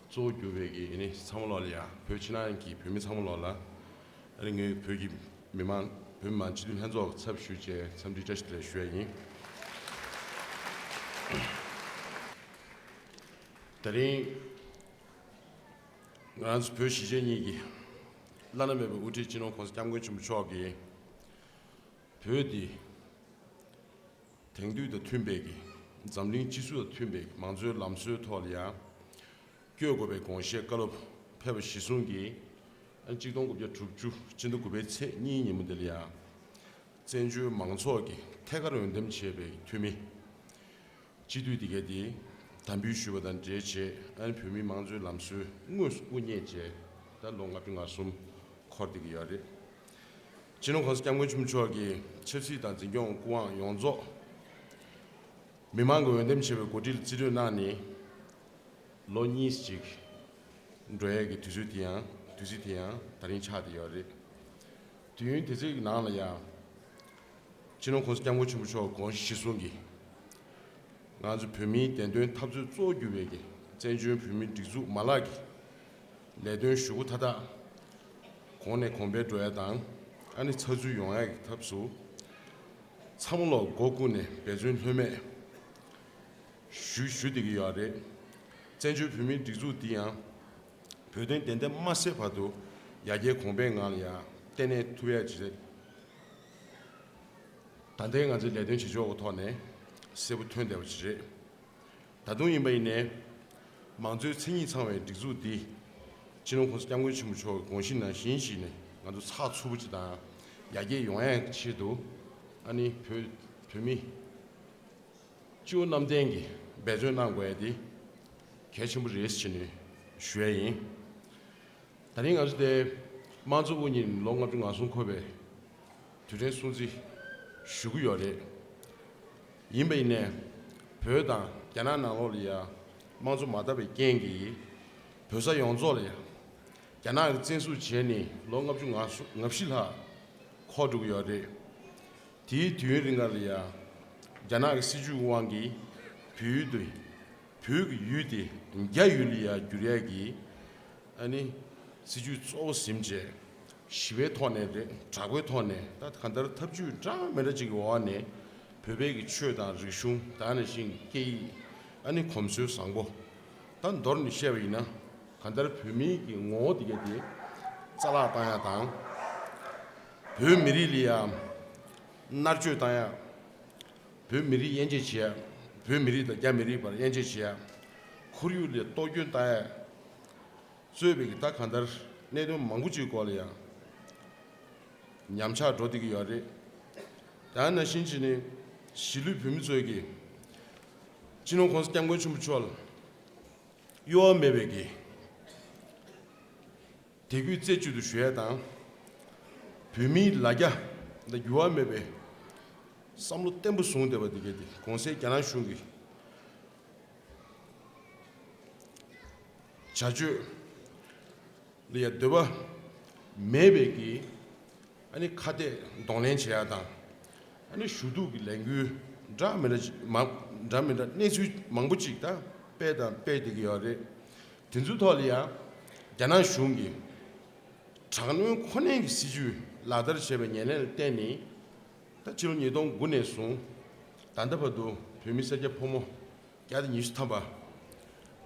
གཙོ་བོ་གྱུར་པའི་གི་ཨ་ནི་ཚང་མ་ལོགས་ལ་ཡ། བོད་ཕྱི་ནང་གི་བོད་མི་ཚང་མ་ལོགས་ལ་ཨ་ནི་ངས་བོད་ཀྱི་མི་མང་བོད་མི་མང་སྤྱི་འཐུས་ལྷན་ཚོགས་ཚབ་ཞུས་བྱས་འཚམས་འདྲི་བཀྲ་ཤིས་བདེ་ལེགས་ཞུ་ཡ་ཡིན། དེ་རིང་ང་རང་ཚོ་བོད་གཞིས་བྱེས་གཉིས་ཀྱི་བླ་ན་མེད་པའི་དབུ་ཁྲིད་སྤྱི་ནོར་༸གོང་ས་༸སྐྱབས་མགོན་ཆེན་པོ་མཆོག་གིས་བོད་འདི་དེང་དུས་དང་མཐུན་པའི་གི་འཛམ་གླིང་སྤྱི་ཚོགས་དང་མཐུན་པའི་མང་གཙོའི་ལམ་སྲོལ་ཐོག་ལ་ཡང་བསྐྱོད་དགོས་པའི་དགོངས་བཞེས་བཀའ་སློབ་ཕེབས་པ་གཞིར་བཟུང་གིས། ཨ་ནི་གཅིག་སྟོང་དགུ་བརྒྱ་དྲུག་ཅུ་སྤྱི་ཟླ་དགུ་པའི་ཚེས་གཉིས་ཉིན་མོ་འདི་ལ་ཡང་བཙན་བྱོལ་མང་ཚོགས་ཀྱིས་ཐད་ཀར་འོས་འདེམས་བྱས་པའི་འཐུས་མི་སྤྱི་འཐུས་དེ་གའི་དེ་དམ་འབུལ་ཞུས་པ་དང་འབྲེལ་བྱས། ཨ་ནི་བོད་མིའི་མང་གཙོའི་ལམ་སྲོལ་དངོས་སུ་དབུ་བརྙེས་བྱས་ད་ལོ་ལྔ་བཅུ་ང་གསུམ་འཁོར་བསྡད་ཀྱི་ཡོད་རེད། སྤྱི་ནོར་༸གོང་ས་༸སྐྱབས་མགོན་ཆེན་པོ་མཆོག་གི་ཆབ་སྲིད་དང་འཛིན་སྐྱོང་སྐུ་དབང་ཡོངས་རྫོགས་མི་མང་གིས་འོས་འདེམས་བྱས་པའི་འགོ་ཁྲིད་ལ་རྩིས་སྤྲོད་གནང་ནས་ལོ་གཉིས་ཅིག་འགྲོ་ཡས་ཀྱི་དུས་ཚོད་དེ་ཡང་དུས་ཚོད་དེ་ཡང་ད་རིང་ཆགས་བསྡད་ཡོད་རེད། དུས་ཡུན་དེ་ཚོའི་ནང་ལ་ཡང་། སྤྱི་ནོར་༸གོང་ས་༸སྐྱབས་མགོན་ཆེན་པོ་མཆོག་དགོངས་གཞི་གཞིར་བཟུང་གིས། ང་ཚོ་བོད་མིའི་བདེན་དོན་འཐབ་རྩོད་གཙོ་བོ་གྱུར་པའི་གི་བཙན་བྱོལ་བོད་མིའི་སྒྲིག་འཛུགས་མ་ལག་གི་ལས་དོན་ཞུ་སྒོ་མཐའ་དག་གོང་ནས་གོང་འཕེལ་འགྲོ་ཡ་དང་། ཨ་ནི་ཚགས་ཚུད་ཡོང་ཡ་གི་ཐབས་སུ། ཚང་མ་ལོག་སྒོ་ཀུན་ནས་འབད་བརྩོན་ལྷོད་མེད་ཞུ་ཞུ་བསྡད་ཀྱི་ཡོད་རེད། བཙན་བྱོལ་བོད་མིའི་སྒྲིག་འཛུགས་འདི་ཡང་། བོད་དོན་བདེན་མཐའ་མ་གསལ་བར་དུ་ཡར་རྒྱས་གོང་འཕེལ་ངང་ལ་ཡང་བརྟན་གནས་ཐུབ་ཡ་ཅིག་རེད། ད་ལྟའི་ང་ཚོའི་ལས་དོན་བྱེད་ཕྱོགས་ཀྱི་ཐོག་ནས་གསལ་པོ་ཐོན་བསྡད་པ་ཅིག་རེད། ད་དུང་ཡིན་པ་ཡིན་ནའི། མང་གཙོའི་མཚན་ཉིད་ཚང་བའི་སྒྲིག་འཛུགས་འདི། སྤྱི་ནོར་༸གོང་ས་༸སྐྱབས་མགོན་ཆེན་པོ་མཆོག་གི་དགོངས་གཞི་ནང་བཞིན་ཞིག་ནས་ང་ཚོ་ཚགས་ཚུད་པོ་ཅིག་དང་ཡར་རྒྱས་ཡོང་ཡའི་ཆེད་དུ། ཨ་ནི་བོད་བོད་མི་སྤྱི་བོ་གནམ་བསྟན་གྱིས་འབད་བརྩོན་གནང་དགོས་ཡ་དེ་གལ་ཆེན་པོ་རེད་ཟེར་ནས་ཞུ་ཡ་ཡིན། ད་རིང་ང་ཚོ་དེ་དམངས་གཙོ་དབུ་བརྙེས་ལོ་ལྔ་བཅུ་ང་གསུམ་འཁོར་བའི་དུས་དྲན་སྲུང་བརྩི་ཞུ་གི་ཡོད་རེད། ཡིན་པ་ཡིན་ནའི་བོད་དང་རྒྱ་ནག་ནང་ལོགས་ལ་ཡ་དམངས་གཙོ་མ་དར་བའི་རྐྱེན་གྱིས་བོད་ས་ཡོངས་རྫོགས་ལ་ཡ་རྒྱ་ནག་གིས་བཙན་འཛུལ་བྱས་ནས་ལོ་ལྔ་བཅུ་ང་བཞི་ལྷག་འཁོར་འགྲོ་གི་ཡོད་རེད། དེའི་དུས་ཡུན་རིང་ག་ལ་ཡ་རྒྱ་ནག་གི་སྲིད་བྱུས་དབང་གིས་བོད་ཡུལ་དུ་བོད་ཀྱི་ཡུལ་དེ་རྒྱ་ཡུལ་ལ་ཡ་བསྒྱུར་ཡ་གི་ཨ་ནི་སྲིད་བྱུས་གཙོ་བོ་ཟིན་བྱས་ཞི་བའི་ཐོག་ནས་རེད། དྲག་པོའི་ཐོག་ནས་ད་གང་ལྟར་ཐབས་ཇུས་འདྲ་མི་འདྲ་ཅིག་གི་འོག་ནས་བོད་པའི་གི་ཆོས་དང་རིག་གཞུང་། ད་ནང་བཞིན་སྐད་ཡིག་ཨ་ནི་གོམས་སྲོལ་བཟང་པོ་ད་མདོར་ནས་བཤད་པ་ཡིན་ན། གང་ལྟར་བོད་མིའི་གི་ངོ་བོ་དེ་ག་དེ་རྩ་བརླག་བཏང་ཡ་དང་། བོད་མི་རིགས་ལ་ཡ་མནར་གཅོད་བཏང་ཡ། བོད་མི་རིགས་དབྱེ་འབྱེད་བྱེད་ཡ། བོད་མི་རིགས་དང་རྒྱ་མི་རིགས་བར་དབྱེ་འབྱེད་བྱེད་ཡ། ཁོར་ཡུག་ལ་གཏོར་སྐྱོན་བཏང་ཡ། གཙོས་པའི་གི་ད་གང་ལྟར་གནད་དོན་མང་པོ་ཅིག་སྐོར་ལ་ཡང་ཉམས་ཆག་འགྲོ་བསྡད་ཀྱི་ཡོད་རེད། ད་ནང་བཞིན་བྱས་ནས་གཞིས་ལུས་བོད་མི་ཚོས་ཀྱི་སྤྱི་ནོར་༸གོང་ས་༸སྐྱབས་མགོན་ཆེན་པོ་མཆོག་ལ་གཡོ་བ་མེད་པའི་གི་དད་གུས་རྩེ་གཅིག་ཏུ་ཞུ་ཡ་དང་། བོད་མིའི་ལ་རྒྱ་ལ་འགྱུར་བ་མེད་པའི་བསམ་བློ་བརྟན་པོ་བཟུང་བསྡད་པ་འདི་གས་དེ་གོང་གསལ་རྒྱ་ནག་གཞུང་གི་བྱ་སྤྱོད་ལ་ཡ་འདོད་པ་མེད་པའི་གི་ཨ་ནི་ཁ་གཏད་གདོང་ལེན་བྱེད་ཡ་དང་། ཨ་ནི་ཞུ་གཏུག་གི་ལས་འགུལ་འདྲ་མི་འདྲ་ཅིག་མ་འདྲ་མི་འདྲ་གནས་ཚུལ་མང་པོ་ཅིག་ད་ སྤེལ་དང་སྤེལ་བསྡད་ཀྱི་ཡོད་རེད། དེ་ཚོའི་ཐོག་ལ་ཡང་རྒྱ་ནག་གཞུང་གིས་དྲག་གནོན་ཁོ་ནའི་གི་སྲིད་ཇུས་ལག་བསྟར་བྱས་པའི་ཉེར་ལེན་ལ་བརྟེན་ནས། ད་ཕྱི་ལོ་ཉིས་སྟོང་དགུ་ནས་བཟུང་ད་ལྟ་བར་དུ་བོད་མི་སེར་སྐྱ་ཕོ་མོ་བརྒྱ་དང་ཉི་ཤུ་ཐམ་པ་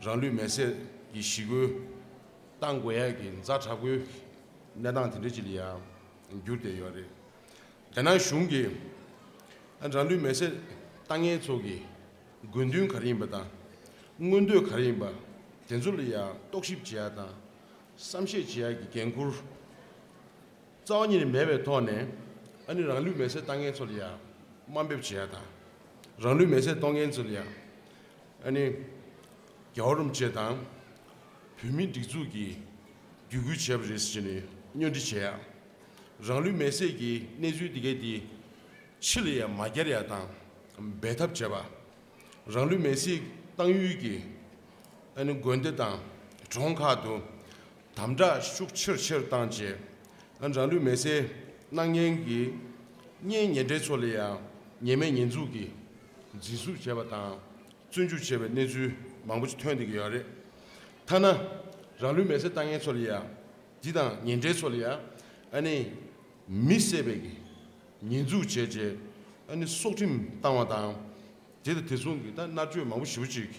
རང་ལུས་མེར་སྲེག་གི་ཞི་རྒོལ་བཏང་དགོས་ཡ་གི་ཛ་དྲག་པོའི་གནས་སྟངས་དེ་འདྲ་ཅིག་ལ་ཡང་འགྱུར་བསྡད་ཡོད་རེད། རྒྱ་ནག་གཞུང་གིས་རང་ལུས་མེར་སྲེག་བཏང་མཁན་ཚོ་གི་དགོས་འདུན་ག་རེ་ཡིན་པ་དང་། མངོན་འདོད་ག་རེ་ཡིན་པ། དེ་ཚོ་ལ་ཡང་རྟོག་ཞིབ་བྱེད་ཡ་དང་། བསམ་ཤེས་བྱེད་ཡ་གི་འགན་འཁུར་རྩ་བ་ཉིད་ནས་མེད་པའི་ཐོག་ནས། ཨ་ནི་རང་ལུས་མེར་སྲེག་བཏང་མཁན་ཚོ་ལ་ཡང་དམའ་འབེབས་བྱེད་ཡ་དང་། རང་ལུས་མེར་སྲེག་གཏོང་མཁན་ཚོ་ལ་ཡང་། ཨ་ནི་རྒྱལ་བ་རིན་པོ་ཆེ་དང་བོད་མིའི་སྒྲིག་འཛུགས་ཀྱིས་བརྒྱུད་སྐུལ་བྱས་པ་རེད་ཟེར་ནས་བསྙོན་འདྲི་བྱེད་ཡ། རང་ལུས་མེར་སྲེག་གི་གནས་ཚུལ་འདི་གས་འདི་ཕྱི་ལ་ཡང་མ་གྱར་ཡ་དང་འབད་འཐབ་བྱེད་པ། རང་ལུས་མེར་སྲེག་བཏང་ཡུལ་གྱི་ཨ་ནི་དགོན་སྡེ་དང་གྲོང་ཁག་ཏུ་དམ་དྲག་ཤུགས་ཆེར་ཆེར་བཏང་རྗེས། ཨ་ནི་རང་ལུས་མེར་སྲེག་གནང་མཁན་གྱི་གཉེན་ཉེ་འབྲེལ་ཚོ་ལ་ཡང་ཉེས་མེད་ཉེས་འཛུགས་ཀྱིས་འཛིན་བཟུང་བྱས་པ་དང་བཙོན་འཇུག་བྱས་པའི་གནས་ཚུལ་མང་པོ་ཞིག་ཐོན་བསྡད་ཀྱི་ཡོད་རེད། ཐ་ན་རང་ལུས་མེར་སྲེག་བཏང་མཁན་ཚོ་ལ་ཡང་འདི་དང་ཉེ་འབྲེལ་ཚོ་ལ་ཡང་ཨ་ནི་མི་བསད་པའི་གི་ཉེས་འཛུགས་བྱས་རྗེས་ཨ་ནི་སྲོག་ཁྲིམས་བཏང་བ་དང་། དེ་དང་དེ་མཚུངས་ཀྱི་ད་མནར་གཅོད་མང་པོ་ཞེ་པོ་ཅིག་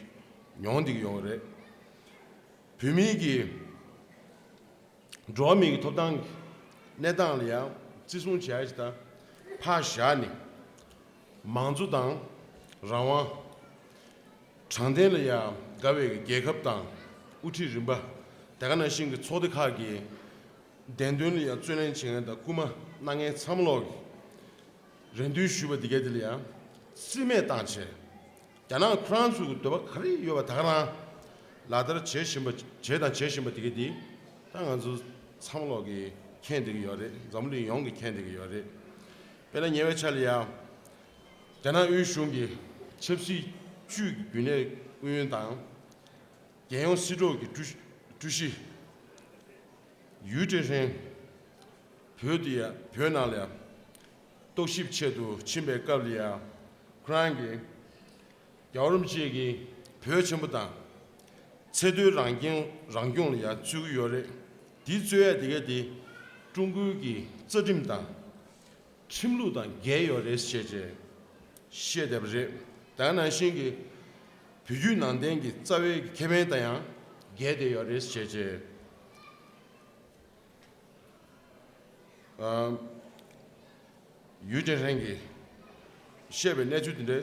མྱོང་བསྡད་ཀྱི་ཡོད་རེད། བོད་མིའི་གི་འགྲོ་བ་མིའི་གི་ཐོབ་ཐང་གི་གནས་སྟངས་ལ་ཡང་བརྩི་སྲུང་བྱེད་ཡ་ཞིག་དང་ཕར་བཞག་ནས་མང་གཙོ་དང་རང་དབང་། དྲང་བདེན་ལ་ཡང་དགའ་བའི་རྒྱལ་ཁབ་དང་དབུ་ཁྲིད་རིམ་པ། དེ་ག་ནང་བཞིན་གྱི་ཚོགས་སྡེ་ཁག་གི་བདེན་དོན་ལ་ཡང་བརྩོན་ལེན་བྱེད་མཁན་དང་སྐུལ་མ་གནང་མཁན་ཚང་མ་ལོག་གི་རེ་འདུན་ཞུས་པ་འདི་གས་འདི་ལ་ཡང་རྩིས་མེད་བཏང་བྱས། རྒྱ་ནག་ཁོ་རང་ཚོའི་གི་འདོད་པ་ག་རེ་ཡོད་པ་ད་ག་རང་ལག་བསྟར་བྱེད་བཞིན་པ་བྱས་དང་བྱེད་བཞིན་པ་འདི་གས་འདི་ད་ང་ཚོ་ཚང་མ་ལོག་གི་མཁྱེན་བསྡད་ཀྱི་ཡོད་རེད། འཛམ་བུ་གླིང་ཡོངས་ཀྱིས་མཁྱེན་བསྡད་ཀྱི་ཡོད་རེད། དཔེར་ན་ཉེ་བའི་ཆར་ལ་ཡང་། རྒྱ་ནག་དབུས་གཞུང་གི་ཆབ་སྲིད་ཅུས་ཀྱི་རྒྱུན་ལས་ཨུ་ཡོན་དང་། རྒྱལ་ཡོངས་སྲིད་གྲོས་ཀྱི་ཀྲུའུ་ཀྲུའུ་ཞི་ཡུས་ཀྲེང་ཧྲེང་བོད་དུ་ཡ་བོད་ནང་ལ་ཡ་རྟོག་ཞིབ་ཆེད་དུ་ཕྱིན་པའི་སྐབས་ལ་ཡ། ཁོ་རང་གིས་རྒྱལ་བ་རིན་པོ་ཆེ་གིས་བོད་ཆེན་པོ་དང་ཚེ་མདོའི་རང་སྐྱོང་རང་སྐྱོང་ལ་ཡ་བརྩི་གི་ཡོད་རེད། དེ་རྩོད་ཡ་དེ་ག་དེ་ཀྲུང་གོའི་གི་རྩ་ཁྲིམས་དང་། ཁྲིམས་ལུགས་དང་འགལ་ཡོད་རེད་ཞེས་བྱས་བཤད་བསྡད་པ་རེད། དེ་ནང་བཞིན་གྱི་བོད་བརྒྱུད་ནང་བསྟན་གྱི་རྩ་བའི་ཁེ་ཕན་དང་ཡང་འགལ་བསྡད་ཡོད་རེད་ཞེས་བྱས། ཨ། ཡུས་ཀྲེང་ཧྲེང་གིས་བཤད་པའི་གནས་ཚུལ་དེ་འདྲ་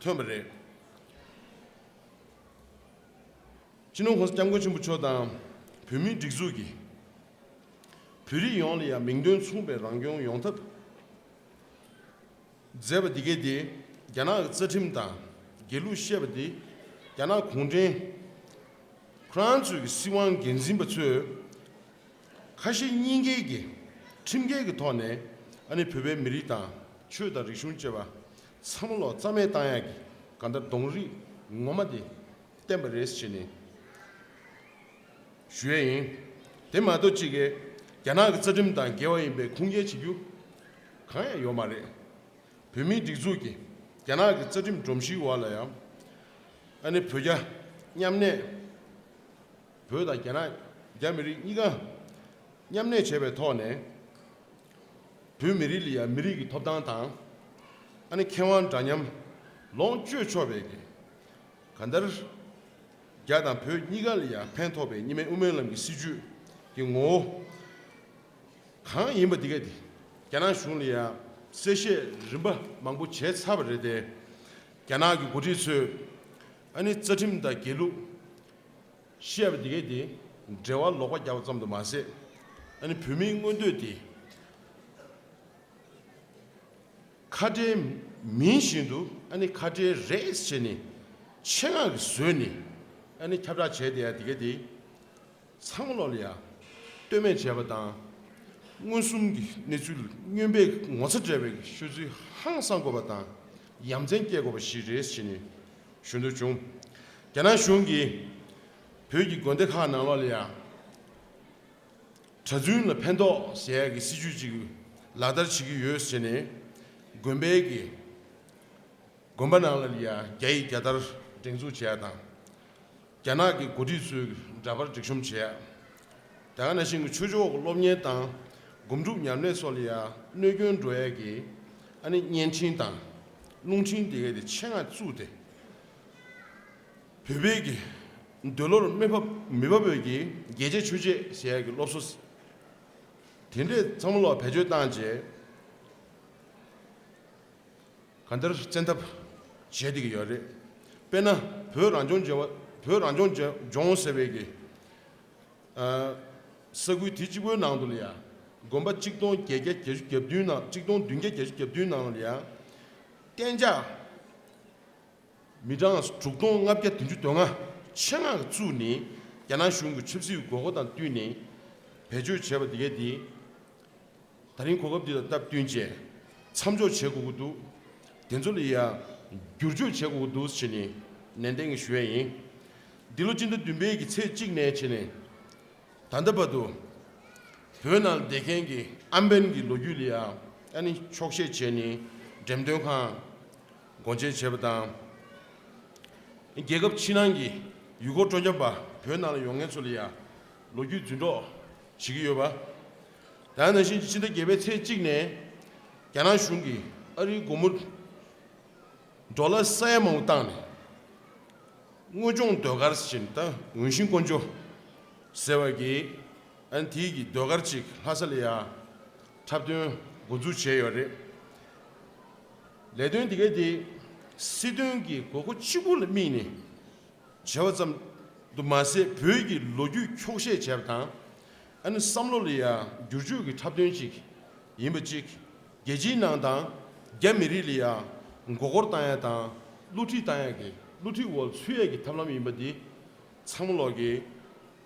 ཐོན་པ་རེད། སྤྱི་ནོར་༸གོང་ས་༸སྐྱབས་མགོན་ཆེན་པོ་མཆོག་དང་བོད་མིའི་སྒྲིག་འཛུགས་ཀྱིས་བོད་རིགས་ཡོངས་ལ་ཡང་མིང་དོན་མཚུངས་པའི་རང་སྐྱོང་ཡོང་ཐབས་མཛད་པ་འདི་གས་དེ་རྒྱ་ནག་གི་རྩ་ཁྲིམས་དང་འགལ་ལུགས་བཤད་པ་འདི་རྒྱ་ནག་གུང་ཁྲན་ཁོ་རང་ཚོའི་གི་སྲིད་དབང་འགན་འཛིན་པ་ཚོས་ཁ་ཞེ་གཉིས་འགལ་གྱི་ཁྲིམས་འགལ་གྱི་ཐོག་ནས་ཨ་ནི་བོད་པའི་མི་རིགས་དང་ཆོས་དང་རིག་གཞུང་བཅས་པ་ཚང་མ་ལོག་རྩ་མེད་བཏང་ཡག་གི་གང་ལྟར་གདོང་རིས་ངོ་མ་དེ་བསྟན་པ་རེད་ཟེར་ནས་ཞུ་ཡས་ཡིན། དེ་མ་གཏོགས་གཅིག་གིས་རྒྱ་ནག་གི་རྩ་ཁྲིམས་དང་འགལ་བ་ཡིན་པའི་ཁུངས་སྐྱེལ་བྱེད་རྒྱུ་གང་ཡང་ཡོད་མ་རེད། བོད་མིའི་སྒྲིག་འཛུགས་ཀྱིས་རྒྱ་ནག་གི་རྩ་ཁྲིམས་སྒྲོམ་གཞིའི་འོག་ལ་ཡང་ཨ་ནི་བོད་རྒྱ་མཉམ་གནས། བོད་དང་རྒྱ་ནག་རྒྱ་མི་རིགས་གཉིས་ཀ་མཉམ་གནས་བྱས་པའི་ཐོག་ནས། བོད་མི་རིགས་ལ་ཡང་མི་རིགས་ཀྱི་ཐོབ་ཐང་དང་། ཨ་ནི་ཁེ་དབང་འདྲ་མཉམ་ལོངས་སྤྱོད་ཆོག་པའི་གི་གང་ལྟར་རྒྱ་དང་བོད་གཉིས་ཀ་ལ་ཡང་ཕན་ཐོགས་པའི་གཉིས་སྨན་དབུ་མའི་ལམ་གྱི་སྲིད་བྱུས་ཀྱི་ངོ་བོ་གང་ཡིན་པ་འདི་ག་དེ་རྒྱ་ནག་གཞུང་ལ་ཡང་གསལ་བཤད་རིམ་པ་མང་པོ་བྱས་ཚར་བ་རེད་དེ། རྒྱ་ནག་གི་འགོ་ཁྲིད་ཚོས་ཨ་ནི་རྩ་ཁྲིམས་དང་འགལ་ལུགས། བཤད་པ་འདི་གས་དེ་འབྲེལ་བ་ལོག་པ་རྒྱག་པ་ཙམ་དུ་མ་ཟད། ཨ་ནི་བོད་མིའི་མངོན་འདོད་དེ་ཁ་བྲལ་མིན་བཞིན་དུ་ཨ་ནི་ཁ་བྲལ་རེད་ཟེར་ནས་ཆེད་མངགས་ཀྱིས་བཟོས་ནས་ཨ་ནི་ཁྱབ་བསྒྲགས་བྱས་བསྡད་ཡ་འདི་གས་དེ་ཚང་མ་ལོག་ལ་ཡ་ལྟོས་མེད་བྱས་པ་དང་། མངོན་སུམ་གྱི་གནས་ཚུལ་སྨྱོན་པའི་ངོ་ཚ་བྲལ་བའི་ཤོད་ཚུལ་ཧང་སང་དགོས་པ་དང་ཡ་མཚན་སྐྱེ་དགོས་པ་ཞིག་རེད་ཟེར་ནས། ཞུ་འདོད་བྱུང་། རྒྱ་ནག་གཞུང་གིས་བོད་ཀྱི་དགོན་སྡེ་ཁག་ནང་ལོགས་ལ་ཡང་གྲྭ་བཙུན་ལ་ཕན་ཐོགས་ཟེར་ཡག་གི་སྲིད་ཇུས་ཅིག་ལག་བསྟར་བྱེད་ཀྱི་ཡོད་ཟེར་ནས། དགོན་པའི་གི་དགོན་པ་ནང་ལ་ཡང་བརྒྱ་ཡི་བརྒྱ་ལྟར་ སྒྲེང་འཛུགས་བྱེད་ཡ་དང་། རྒྱ་ནག་གི་འགོ་ཁྲིད་ཚོའི་འདྲ་པར་སྒྲིག་གཤོམ་བྱེད་ཡ། དེ་ག་ནང་བཞིན་གྱི་ཆོས་ཕྱོགས་ཀྱི་སློབ་གཉེར་དང་སྒོམ་སྒྲུབ་ཉམས་ལེན་སོགས་ལ་ཡང་གནོད་སྐྱོན་འགྲོ་ཡ་གི་ཨ་ནི་བརྙན་འཕྲིན་དང་རླུང་འཕྲིན་དེ་གའི་དེ་ཆེད་མངགས་བཙུགས་ཏེ། བོད་པའི་གི་འདོད་བློར་མི་འབབ་མི་འབབ་པའི་གི་རྒྱལ་གཅེས་ཆོས་གཅེས་ཟེར་ཡ་གི་སློབ་གསོ་དེ་འདྲས་ཚང་མ་ལོག་བེད་སྤྱོད་བཏང་རྗེས། གང་ལྟར་བཙན་ཐབས་བྱས་བསྡད་ཀྱི་ཡོད་རེད། དཔེར་ན་བོད་རང་སྐྱོང་ལྗོངས་བོད་རང་སྐྱོང་ལྗོངས་ཟེར་བའི་གི་ཨ་ས་ཁུལ་དེ་གཅིག་པོའི་ནང་དུ་ལ་ཡ་དགོན་པ་གཅིག་སྟོང་བརྒྱད་བརྒྱ་བརྒྱད་ཅུ་གྱ་བདུན་ནང་གཅིག་སྟོང་བདུན་བརྒྱ་བརྒྱད་ཅུ་གྱ་བདུན་ནང་ལ་ཡ་གཏན་འཇགས་མི་གྲངས་དྲུག་སྟོང་ལྔ་བརྒྱ་བདུན་ཅུ་དོན་ལྔ་ཆེད་མངགས་བཙུགས་ནས་རྒྱ་ནག་གཞུང་གི་ཆབ་སྲིད་དགོས་མཁོ་དང་བསྟུན་ནས་བེད་སྤྱོད་བྱས་པ་དེ་གས་དེ། ད་རིང་གོ་སྐབས་འདི་དང་སྟབས་བསྟུན་བྱས་མཚམས་འཇོག་བྱེད་དགོས་ཀྱི་འདུག་དེ་ཚོ་ལ་ཡང་བསྒྱུར་བཅོས་བྱེད་དགོས་ཀྱི་འདུག་ཟེར་ནས་ནན་ཏན་གྱིས་ཞུ་ཡས་ཡིན། འདི་ལོ་སྤྱི་ཟླ་བདུན་པའི་གི་ཚེས་གཅིག་ནས་བྱས་ནས་ད་ལྟ་བར་དུ་བོད་ནང་བསྡད་མཁན་གྱི་ཨམ་བན་གྱི་ལོ་རྒྱུས་ལ་ཡང་ཨ་ནི་འཁྱོག་བཤད་བྱས་ནས་འགྲེམས་སྟོན་ཁང་སྒོ་འབྱེད་བྱས་པ་དང་། རྒྱལ་ཁབ་ཕྱི་ནང་གི་ཡུལ་སྐོར་སྤྲོ་འཆམ་པ་བོད་ནང་ལ་ཡོང་མཁན་ཚོ་ལ་ཡང་ལོ་རྒྱུས་རྫུན་སྒྲོག་བྱེད་ཀྱི་ཡོད་པ། ད་ནང་བཞིན་ཕྱི་ཟླ་བརྒྱད་པའི་ཚེས་གཅིག་ནས་རྒྱ་ནག་གཞུང་གིས་ཨ་རིའི་སྒོར་མོ་ཌོ་ལར་ས་ཡ་མང་པོ་བཏང་ནས་དངོས་སྦྱོང་ཟློས་གར་ཟེར་ནས་ད་འོན་ཤིང་དཀོན་མཆོག་ཟེར་བ་གི་ཨ་ནི་དེའི་གི་ཟློས་གར་ཅིག་ལྷ་ས་ལ་ཡང་འཁྲབ་སྟོན་འགོ་འཛུགས་བྱས་ཡོད་རེད། ལས་དོན་དེ་གའི་དེ་སྲིད་དོན་གྱི་དགོས་མཁོ་གཅིག་པུ་ལ་དམིགས་ནས་བྱས་པ་ཙམ་དུ་མ་ཟད་བོད་ཀྱི་ལོ་རྒྱུས་འཁྱོག་བཤད་བྱས་པ་དང་། ཨ་ནི་བསམ་བློ་ལ་ཡང་བསྒྱུར་བཅོས་ཀྱི་འཁྲབ་སྟོན་ཅིག་ཡིན་པ་གཅིག་རྒྱལ་སྤྱིའི་ནང་དང་རྒྱ་མི་རིགས་ལ་ཡང་མགོ་སྐོར་བཏང་ཡ་དང་བསླུ་བྲིད་བཏང་ཡ་གི་བསླུ་བྲིད་འོག་ཚུད་ཡ་གི་ཐབས་ལམ་ཡིན་པ་འདི་ཚང་མ་ལོག་གིས་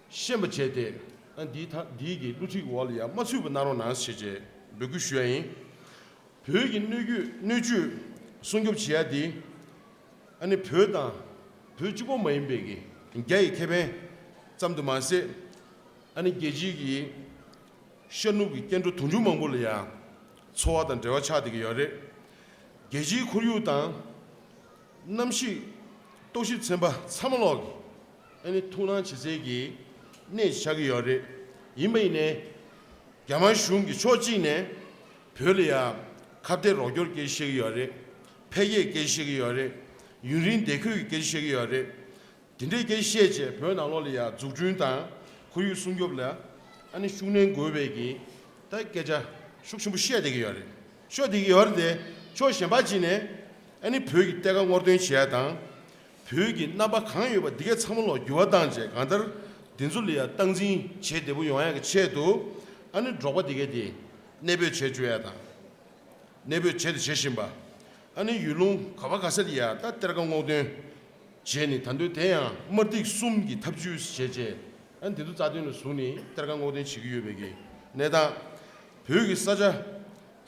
ཤེས་པ་བྱས་ཏེ། ཨ་འདིའི་ཐ་འདིའི་གི་བསླུ་བྲིད་འོག་ལ་ཡང་མ་ཚུད་པ་གནང་རོགས་གནང་ཞེས་བཅས་འབོད་སྐུལ་ཞུ་ཡ་ཡིན། བོད་ཀྱི་སྣོད་བཅུད་སྣོད་བཅུད་སྲུང་སྐྱོབ་བྱེད་ཡ་འདི་ཨ་ནི་བོད་དང་བོད་གཅིག་པོ་མ་ཡིན་པའི་གི་རྒྱ་ཡི་ཁེ་ཕན་ཙམ་དུ་མ་ཟད། ཨ་ནི་རྒྱལ་སྤྱིའི་གི་ཤར་ནུབ་ཀྱི་སྐྱེ་འགྲོ་དུང་ཕྱུར་མང་པོ་ལ་ཡང་འཚོ་བ་དང་འབྲེལ་བ་ཆགས་བསྡད་ཀྱི་ཡོད་རེད། རྒྱལ་སྤྱིའི་ཁོར་ཡུག་དང་གནམ་གཤིས་རྟོག་ཞིབ་ཚན་པ་ཚང་མ་ལོག་གིས་ཨ་ནི་ཐུགས་སྣང་བྱེད་སའི་གི་གནས་ཆགས་ཀྱི་ཡོད་རེད། ཡིན་པ་ཡིན་ནའི་རྒྱ་དམར་གཞུང་གིས་ཕྱོགས་གཅིག་ནས་བོད་ལ་ཡང་ཁ་གཏད་རོགས་སྐྱོར་སྐད་ཆ་བཤད་ཀྱི་ཡོད་རེད། འཕེལ་རྒྱས་སྐད་ཆ་བཤད་ཀྱི་ཡོད་རེད། ཡུན་རིང་བདེ་འཁོད་ཀྱི་སྐད་ཆ་བཤད་ཀྱི་ཡོད་རེད། དེ་འདྲའི་སྐད་ཆ་བཤད་བྱས་བོད་ནང་ལོགས་ལ་ཡང་འཛུགས་སྐྲུན་དང་ཁོར་ཡུག་སྲུང་སྐྱོབ་ལ་ཨ་ནི་ཤུགས་སྣོན་དགོས་པའི་གི་ད་སྐད་ཆ་ཤུགས་ཆེན་པོ་བཤད་བསྡད་ཀྱི་ཡོད་རེད། ཤོད་བསྡད་ཀྱི་ཡོད་རེད་དེ། ཕྱོགས་གཞན་པ་གཅིག་ནས་ཨ་ནི་བོད་ཀྱི་གཏེར་ཁ་སྔོག་འདོན་བྱེད་ཡ་དང་། བོད་ཀྱི་རྣམ་པ་གང་ཡོད་པ་འདི་གས་ཚང་མ་ལོག་འགྱུར་བ་བཏང་བྱས་གང་ལྟར་འདི་ཚོ་ལ་ཡང་སྟངས་འཛིན་བྱེད་བདེ་པོ་ཡོང་ཡ་གི་ཆེད་དུ་ཨ་ནི་འབྲོག་པ་འདི་གས་དེ་གནས་སྤོས་བྱེད་བཅུག་ཡ་དང་། གནས་སྤོས་བྱེད་དུ་བྱེད་བཞིན་པ། ཨ་ནི་ཡུལ་ལུང་ག་བ་ག་ས་ལ་ཡ་ད་གཏེར་ཁ་སྔོག་འདོན་བྱས་ནས་ད་དུང་དེ་ཡང་དམར་ཐིག་གསུམ་གྱི་ཐབས་ཇུས་བྱས་རྗེས་ཨ་ནི་དེ་ཚོ་རྩ་དོན་ལ་བཟུང་ནས་གཏེར་ཁ་སྔོག་འདོན་བྱེད་ཀྱི་ཡོད་པའི་གི་གནས་སྟངས། བོད་ཀྱི་ས་ཆ་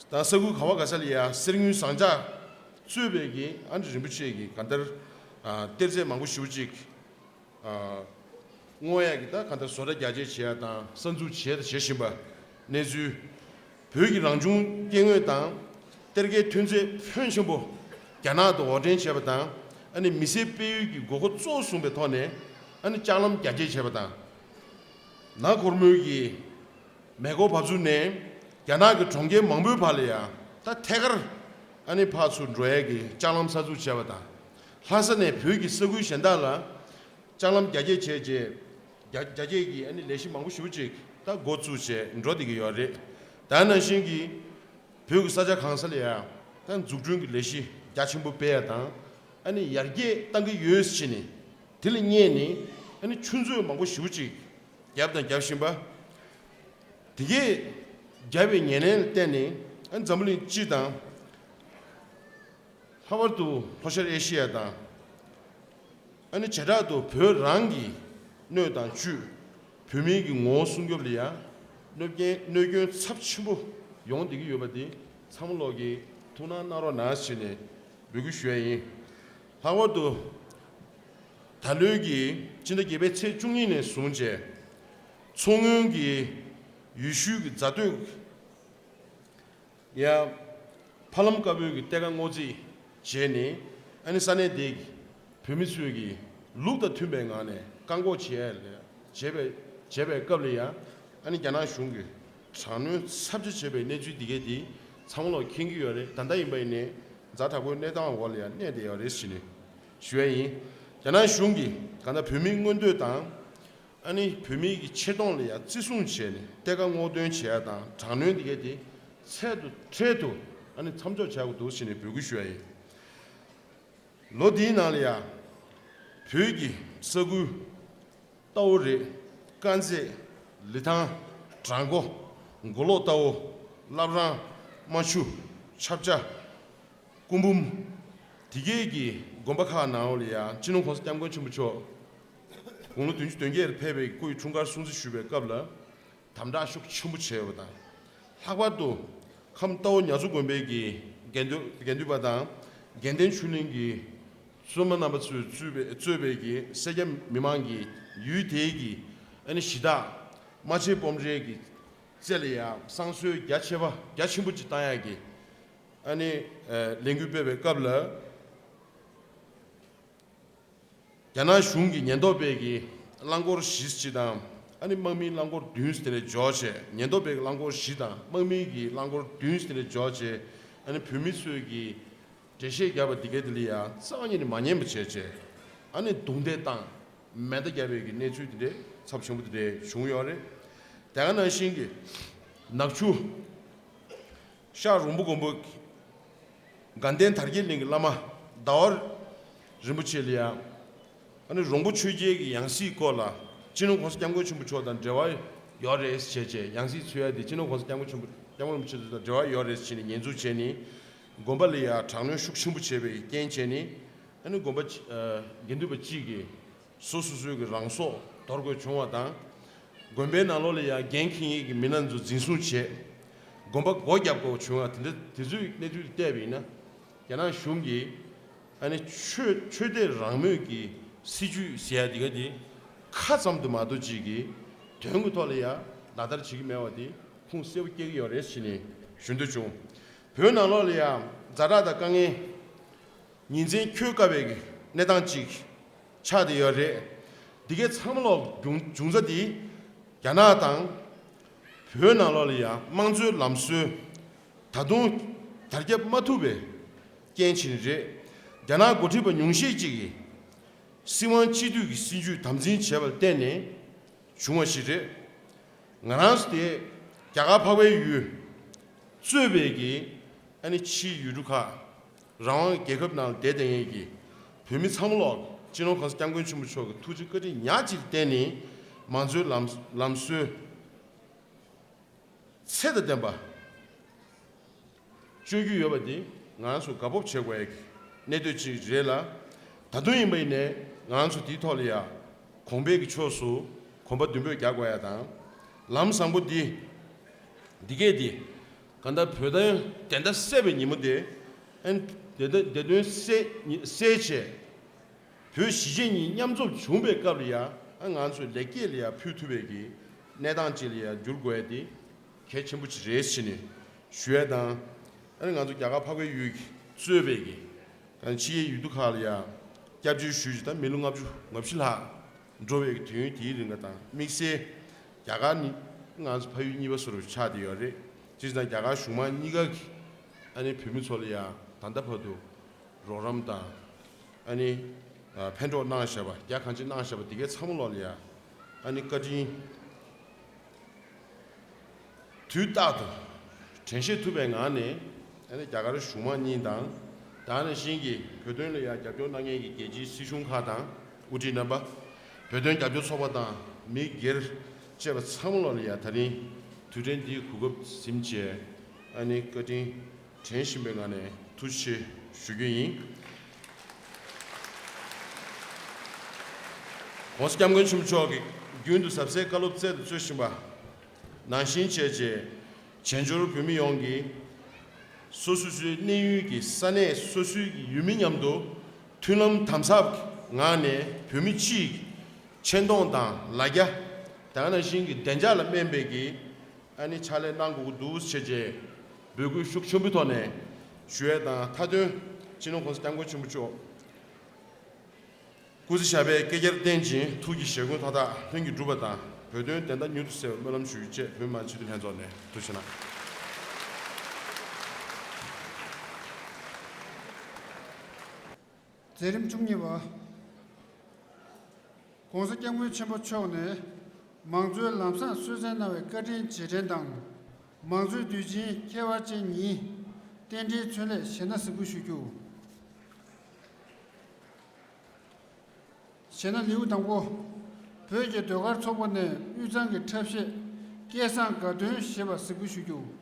དང་ས་ཁུལ་ག་བ་ག་ས་ལ་ཡ་གསེར་དངུལ་ཟངས་ལྕགས་གཙོས་པའི་གི་ཨ་ནི་རིན་པོ་ཆེ་གི་ག་ལྟར་གཏེར་རྫས་མང་པོ་ཞེ་པོ་ཅིག་སྔོག་ཡག་གི་ད་ག་འདྲ་བཟོ་གྲྭ་རྒྱ་སྐྱེད་བྱེད་ཡག་དང་གསར་འཛུགས་བྱས་དང་བྱེད་བཞིན་པ། གནས་ཚུལ། བོད་ཀྱི་རང་བྱུང་སྐྱེ་དངོས་དང་གཏེར་ཁའི་ཐོན་རྫས་ཕོན་ཆེན་པོ་རྒྱ་ནག་ཏུ་འོར་འདྲེན་བྱས་པ་དང་ཨ་ནི་མི་སེར་སྤེལ་ཡུལ་གྱི་དགོས་མཁོ་གཙོ་བོ་བཟུང་པའི་ཐོག་ནས་ཨ་ནི་ལྕགས་ལམ་རྒྱ་སྐྱེད་བྱས་པ་དང་། ནག་གོར་མོའི་གི་མེ་འཁོར་བབས་ཚུགས་ནས་རྒྱ་ནག་གི་གྲོང་ཁྱེར་མང་པོའི་བར་ལ་ཡང་ད་ཐད་ཀར་ཨ་ནི་ཕར་ཚུར་འགྲོ་ཡག་གི་ལྕགས་ལམ་གསར་འཛུགས་བྱས་པ་དང་། ལྷ་ས་ནས་བོད་ཀྱི་ས་ཁུལ་གཞན་དག་ལ་ལྕགས་ལམ་རྒྱ་སྐྱེད་བྱས་རྗེས་རྒྱ་རྒྱ་སྐྱེད་ཀྱི་ཨ་ནི་ལས་གཞི་མང་པོ་ཞེ་པོ་ཅིག་ད་འགོ་བཙུགས་བྱས་འགྲོ་བསྡད་ཀྱི་ཡོད་རེད། ད་ནང་བཞིན་གྱི་བོད་ཀྱི་ས་ཆ་གང་ས་ལ་ཡང་ད་འཛུགས་སྐྲུན་གྱི་ལས་གཞི་རྒྱ་ཆེན་པོ་སྤེལ་ཡ་དང་ཨ་ནི་ཡར་རྒྱས་གཏང་གི་ཡོད་ཟེར་ནས་དེ་ལ་བསྙད་ནས་ཨ་ནི་ཆུ་མཛོད་མང་པོ་ཞེ་པོ་ཅིག་བརྒྱབ་དང་རྒྱབ་བཞིན་པ། དེ་གས་བརྒྱབ་པའི་ཉེར་ལེན་ལ་བརྟེན་ནས་ཨ་ནི་འཛམ་བུ་གླིང་སྤྱི་དང་། ལྷག་པར་དུ་ལྷོ་ཤར་ཨེ་ཤི་ཡ་དང་། ཨ་ནི་བྱེ་བྲག་ཏུ་བོད་རང་གི་སྣོད་དང་བཅུད། བོད་མིའི་གི་ངོ་བོ་སྲུང་སྐྱོབ་ལ་ཡང་གནོད་སྐྱོན་གནོད་སྐྱོན་ཚབས་ཆེན་པོ་ཡོང་བསྡད་ཀྱི་ཡོད་པ་དེ་ཚང་མ་ལོག་གིས་ཐུགས་སྣང་གནང་རོགས་གནང་ཞེས་ནས་འབོད་སྐུལ་ཞུ་ཡ་ཡིན། ལྷག་པར་དུ་ད་ལོའི་གི་སྤྱི་ཟླ་བརྒྱད་པའི་ཚེས་བཅུ་གཉིས་ནས་བཟུང་བྱས་མཚོ་སྔོན་གྱི་ཡུལ་ཤུལ་གྱི་རྫ་སྟོད། ཡང་། ཕ་ལམ་དཀར་པོའི་གི་གཏེར་ཁ་སྔོག་རྩིས་བྱས་ནས་ཨ་ནི་ས་གནས་དེ་གི་ བོད་མི་ཚོས་ཀྱི་ལུགས་དང་མཐུན་པའི་ངང་ནས་བཀག་འགོག་བྱས་ལ་བྱས་པའི་བྱས་པའི་སྐབས་ལ་ཡང་ཨ་ནི་རྒྱ་ནག་གཞུང་གིས་དྲག་གནོན་ཚབས་ཆེ་བྱས་པའི་གནས་ཚུལ་འདི་གས་དེ་ཚང་མ་ལོག་མཁྱེན་གྱི་ཡོད་རེད། ད་ལྟ་ཡིན་པ་ཡིན་ནའི་ཛ་དྲག་པོའི་གནས་སྟངས་འོག་ལ་ཡང་གནས་བསྡད་ཡོད་རེད་ཟེར་ནས་ཞུ་ཡ་ཡིན། རྒྱ་ནག་གཞུང་གིས་གང་ལྟར་བོད་མིའི་མངོན་འདོད་དང་ཨ་ནི་བོད་མིའི་གི་ཆེ་མཐོང་ལ་ཡང་བརྩི་སྲུང་བྱས་ནས་གཏེར་ཁ་སྔོག་འདོན་བྱས་ཡ་དང་དྲག་གནོན་འདི་གས་དེ་ཚད་དུ་འཕྲལ་དུ་ཨ་ནི་མཚམས་འཇོག་བྱ་དགོས་འདུག་ཟེར་ནས་འབོད་སྐུལ་ཞུ་ཡ་ཡིན། ལོ་འདིའི་ནང་ལ་ཡང་བོད་ཀྱི་ས་ཁུལ་རྟའུ་རེད། དཀར་མཛེས། ལི་ཐང་། བྲག་འགོ། མགོ་ལོག་རྟའུ། བླ་བྲང་། རྨ་ཆུ། ཆབ་ཆ། སྐུ་འབུམ། དེ་གའི་གི་དགོན་པ་ཁག་ནང་ལ་ཡང་སྤྱི་ནོར་༸གོང་ས་༸སྐྱབས་མགོན་ཆེན་པོ་མཆོག་དགུང་ལོ་བདུན་ཅུ་དོན་བརྒྱད་ལ་ཕེབས་པའི་སྐུ་ཡི་འཁྲུངས་སྐར་སྲུང་བརྩི་ཞུ་བའི་སྐབས་ལ། དམ་དྲག་ཤུགས་ཆེན་པོ་བྱས་ཡོད་པ་དང་། ལྷག་པར་དུ་ཁམས་རྟའུ་ཉ་ཚོ་དགོན་པའི་གི་དགེ་འདུན་དགེ་འདུན་པ་དང་དགེ་ལྡན་ཆོས་གླིང་གི་བཙུན་མ་རྣམ་པ་ཚོས་གཙོས་པའི་གཙོས་པའི་གི་སེར་སྐྱ་མི་མང་གིས་ཡུལ་དེའི་གི་ཨ་ནི་གཞི་བདག་རྨ་ཆེན་སྤོམ་རའི་གི་རྩེ་ལ་ཡང་བསང་གསོལ་རྒྱ་ཆེ་བ་རྒྱ་ཆེན་པོ་ཅིག་བཏང་ཡག་གི་ཨ་ནི་ལས་འགུལ་སྤེལ་བའི་སྐབས་ལ། རྒྱ་ནག་གཞུང་གི་ཉེན་རྟོག་པས་ཀྱི་རླངས་འཁོར་བཞི་ཅིག་དང་། ཨ་ནི་དམག་མིའི་རླངས་འཁོར་བདུན་དེ་ལས་འཇོག་བྱས། ཉེན་རྟོག་པའི་རླངས་འཁོར་བཞི་དང་དམག་མིའི་གི་རླངས་འཁོར་བདུན་དེ་ལས་འཇོག་བྱས། ཨ་ནི་བོད་མི་ཚོས་ཀྱི་འགྲེལ་བཤད་བརྒྱབ་པ་འདི་གའི་དེ་ལ་ཡང་རྩ་བ་ཉིད་ནས་མ་ཉན་པ་བྱས་བྱས། ཨ་ནི་རྡུང་རྡེག་བཏང་མེ་མདའ་བརྒྱབ་པའི་གི་གནས་ཚུལ་དེ་འདྲའི་ཚབས་ཆེན་པོ་དེ་འདྲའི་བྱུང་ཡོད་རེད། དེ་ག་ནང་བཞིན་གྱི་ནག་ཆུ། ཤག་རོང་པོ་མགོན་པོ། དགའ་ལྡན་དར་རྒྱས་གླིང་གི་བླ་མ་ཟླ་བ་རིན་པོ་ཆེ་ལ་ཡང་། ཨ་ནི་རོང་པོ་ཆོས་རྒྱལ་གྱི་ཡང་སྲིད་སྐོར་ལ་སྤྱི་ནོར་༸གོང་ས་༸སྐྱབས་མགོན་ཆེན་པོ་མཆོག་དང་འབྲེལ་བ་ཡོད་རེད་ཟེར་བྱས། ཡང་སྲིད་འཚོལ་ཡ་དེ་སྤྱི་ནོར་༸གོང་ས་༸སྐྱབས་མགོན་ཆེན་པོ་༸སྐྱབས་མགོན་རིན་པོ་ཆེ་དང་འབྲེལ་བ་ཡོད་རེད་ཟེར་ནས་ཉེས་འཛུགས་བྱས་ནས། དགོན་པ་ལ་ཡང་དྲག་གནོན་ཤུགས་ཆེན་པོ་བྱས་པའི་རྐྱེན་བྱས་ནས། ཨ་ནི་དགོན་པ་ཅི་ཨ་དགེ་འདུན་པ་གཅིག་གིས། སོ་སོ་སོའི་གི་རང་སྲོག་འདོར་དགོས་བྱུང་བ་དང་། དགོན་པའི་ནང་ལོགས་ལ་ཡང་འགན་འཁྱེར་མཁན་གྱི་མི་སྣ་ཚོ་འཛིན་བཟུང་བྱས། དགོན་པ་སྒོ་བརྒྱབ་དགོས་བྱུང་བ་དེ་འདྲ་དེ་ཚོའི་གནས་ཚུལ་བལྟས་པ་ཡིན་ན། རྒྱ་ནག་གཞུང་གིས་ཨ་ནི་ཆོས་ཆོས་དད་རང་མོས་ཀྱི་སྲིད་ཇུས་ཟེར་ཡ་འདི་ག་དེ་ཁ་ཙམ་དུ་མ་གཏོགས་ཅིག་གི་དོན་གྱི་ཐོག་ལ་ཡང་ལག་བསྟར་བྱེད་ཀྱི་མེད་པ་དེ་ཁུངས་གསལ་པོ་སྐྱེ་གི་ཡོད་རེད་ཟེར་ནས་ཞུ་འདོད་བྱུང་། བོད་ནང་ལོགས་ལ་ཡང་ཛ་དྲག་དང་དཀའ་ངལ། ཉིན་མཚན་འཁྱོལ་དཀའ་བའི་གནས་སྟངས་ཅིག་ཆགས་བསྡད་ཡོད་རེད། འདི་གའི་ཚང་མ་ལོག་འབྱུང་འབྱུང་རྩ་འདི་རྒྱ་ནག་དང་བོད་ནང་ལོགས་ལ་ཡང་དམངས་གཙོའི་ལམ་སྲོལ་ད་དུང་དར་ཁྱབ་མ་ཐུབ་པའི་རྐྱེན་བྱས་ནས་རེད། རྒྱ་ནག་འགོ་ཁྲིད་པ་ཉུང་ཤས་ཅིག་གིས་སྲིད་དབང་གཅིག་སྡུད་ཀྱི་སྲིད་ཇུས་དམ་འཛིན་བྱས་པར་བརྟེན་ནས། བྱུང་བ་ཞིག་རེད། ང་རང་ཚོ་དེ་རྒྱ་གར་འཕགས་པའི་ཡུལ་གཙོས་པའི་གི་ཨ་ནི་ཕྱིའི་ཡུལ་གྲུ་ཁག་རང་དབང་རྒྱལ་ཁབ་ནང་བསྡད་བསྡད་མཁན་གྱི་བོད་མི་ཚང་མ་ལོག་སྤྱི་ནོར་གོང་ས་སྐྱབས་མགོན་ཆེན་པོ་མཆོག་གི་ཐུགས་རྗེ་བཀའ་དྲིན་ཉག་གཅིག་བརྟེན་ནས་མང་གཙོའི་ལམ་ལམ་སྲོལ་ཚད་དང་ལྡན་པ། སྤྱོད་རྒྱུ་ཡོད་པ་འདི་ང་རང་ཚོ་དགའ་སྤོབས་བྱེད་དགོས་ཡ་གི་གནད་དོན་ཅིག་རེད་ལ། ད་དུང་ཡིན་པ་ཡིན་ནའི་ང་རང་ཚོ་དེའི་ཐོག་ལ་ཡ་གོང་འཕེལ་གྱི་ཕྱོགས་སུ་གོམ་པ་མདུན་སྤོས་རྒྱག་དགོས་ཡ་དང་། ལམ་བཟང་པོ་འདི་འདི་གས་འདི་གང་ལྟར་བོད་དོན་བདེན་མཐའ་གསལ་བའི་ཉིན་མོ་དེ་ཨན་བདེན་མཐའ་བདེན་དོན་གསལ་གསལ་བྱས། བོད་གཞིས་བྱེས་གཉིས་མཉམ་འཛོམས་བྱུང་བའི་སྐབས་ལ་ཡང་ང་ཚོས་ལེགས་སྐྱེས་ལ་ཡང་ཕུལ་ཐུབ་པའི་གི་གནས་སྟངས་ཅིག་ལ་ཡང་འགྱུར་དགོས་ཡ་དེ་གལ་ཆེན་པོ་ཅིག་རེད་ཟེར་ནས་ཞུ་ཡ་དང་། ཨ་ནི་ང་ཚོ་རྒྱ་གར་འཕགས་པའི་ཡུལ་གྱི་གཙོས་པའི་གི་ད་ཕྱི་རྒྱལ་ཡུལ་གྲུ་ཁག་ལ་ཡང་སྐྱབས་བཅོལ་ཞུས་ཀྱི་ད་མི་ལོ་ལྔ་བཅུ་ང་བཞི་ལྷག་འགྲོ་བའི་གི་དུས་ཡུན་དེའི་རིང་ལ་དང་དམིགས་བསལ་རྒྱ་གར་ནི་ང་ཚོ་ཕ་ཡུལ་གཉིས་པ་བཟོ་འདྲ་ཆགས་བསྡད་ཡོད་རེད། ཅེས་དང་རྒྱ་གར་གཞུང་མང་གཉིས་ཀ་གི་ཨ་ནི་བོད་མི་ཚོ་ལ་ཡང་ད་ལྟ་བར་དུ། རོགས་རམ་དང་། ཨ་ནི་ཕན་གྲོགས་གནང་བཞག་པ་རྒྱ་གང་ཅི་གནང་བཞག་པ་འདི་གའི་ཚང་མ་ལོག་ལ་ཡ་ཨ་ནི་བཀའ་དྲིན་དུས་རྟག་ཏུ་དྲན་ཤེས་ཐུབ་པའི་ངང་ནས་ཨ་ནི་རྒྱ་གར་གཞུང་མང་གཉིས་དང་། ད་ནང་བཞིན་གྱི་བོད་དོན་ལ་ཡ་རྒྱབ་སྐྱོར་གནང་མཁན་གྱི་རྒྱལ་སྤྱིའི་སྲིད་གཞུང་ཁག་དང་དབུ་ཁྲིད་རྣམ་པ། བོད་དོན་རྒྱབ་སྐྱོར་ཚོགས་པ་དང་མི་སྒེར་བཅས་པ་ཚང་མ་ལོག་ལ་ཡ་ད་རིང་དུས་དྲན་འདིའི་གོ་སྐབས་ཟིན་བྱས་ཨ་ནི་བཀའ་དྲིན། དྲན་བཞིན་པའི་ངང་ནས་ཐུགས་རྗེ་ཆེ་ཞུ་རྒྱུ་ཡིན། ༸གོང་ས་༸སྐྱབས་མགོན་ཆེན་པོ་མཆོག་གིས་རྒྱུན་དུ་གཟབ་གསལ་བཀའ་སློབ་སྩལ་དང་སྩོལ་བཞིན་པ་ནང་བཞིན་བྱས་རྗེས་བྱེས་འབྱོར་བོད་མི་ཡོངས་ཀྱིས་སོ་སོ་སོའི་གནས་ཡུལ་གྱི་ས་གནས་སོ་སོའི་ཡུལ་མི་མཉམ་དུ་མཐུན་ལམ་དམ་ཟབ་ངང་ནས་བོད་མི་སྤྱི་ཡི་ཆེ་མཐོང་དང་ལ་རྒྱ་དེ་ག་ནང་བཞིན་གྱི་བདེ་འཇགས་ལ་སྨན་པའི་གི་ཨ་ནི་ཕྱག་ལས་གནང་དགོས་ཀྱི་འདུག་ཟེར་བྱས་འབོད་སྐུལ་ཤུགས་ཆེན་པོའི་ཐོག་ནས་ཞུ་ཡས་དང་། མཐའ་དོན་སྤྱི་ནོར་༸གོང་ས་༸སྐྱབས་མགོན་ཆེན་པོ་མཆོག་ སྐུ་ཚེ་ཞབས་པད་བསྐལ་བརྒྱར་བརྟན་ཅིང་ཐུགས་ཀྱི་བཞེད་དགོངས་མཐའ་དག་ལྷུན་གྱིས་འགྲུབ་པ་དང་བོད་དོན་བདེན་མཐའ་མྱུར་དུ་གསལ་བའི་སྨོན་ལམ་ཞུ་རྒྱུ་བཅས་བོད་མི་མང་སྤྱི་འཐུས་ལྷན་ཚོགས་ནས་ཐུགས་རྗེ་གནང་། མཛད་རིམ་བཅུ་གཉིས་པ། ༸གོང་ས་༸སྐྱབས་མགོན་ཆེན་པོ་མཆོག་ནས་མང་གཙོའི་ལམ་བཟང་སྲོལ་འཛིན་གནང་བའི་བཀའ་དྲིན་རྗེས་དྲན་དང་། མང་གཙོའི་དུས་ཆེན་ཁྱད་པར་ཅན་ཉིན་རྟེན་འབྲེལ་མཚོན་སླད་གཞས་སྣ་གཟིགས་འབུལ་ཞུ་རྒྱུ། གཞས་སྣ་ལེའུ་དང་པོ། བོད་ཀྱི་ཟློས་གར་ཚོགས་པ་ནས་དབུས་གཙང་གི་འཁྲབ་གཞས་སྐལ་བཟང་དགའ་སྟོན་ཞེས་པ་གཟིགས་འབུལ་ཞུ་རྒྱུ།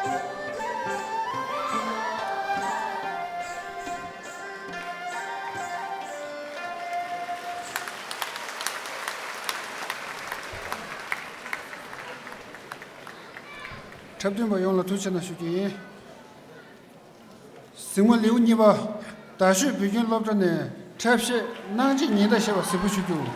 འཁྲབ་སྟོན་པ་ཡོངས་ལ་ཐུགས་རྗེ་ཆེ་གནང་ཞུ་རྒྱུ་ཡིན། གཟིགས་མོ་ལེའུ་གཉིས་པ། རྡ་ཤོད་བོད་ཁྱིམ་སློབ་གྲྭ་ནས་འཁྲབ་གཞས་གནང་བྱེད་ཉི་ཟླ་ཞེས་པ་གཟིགས་འབུལ་ཞུ་རྒྱུ།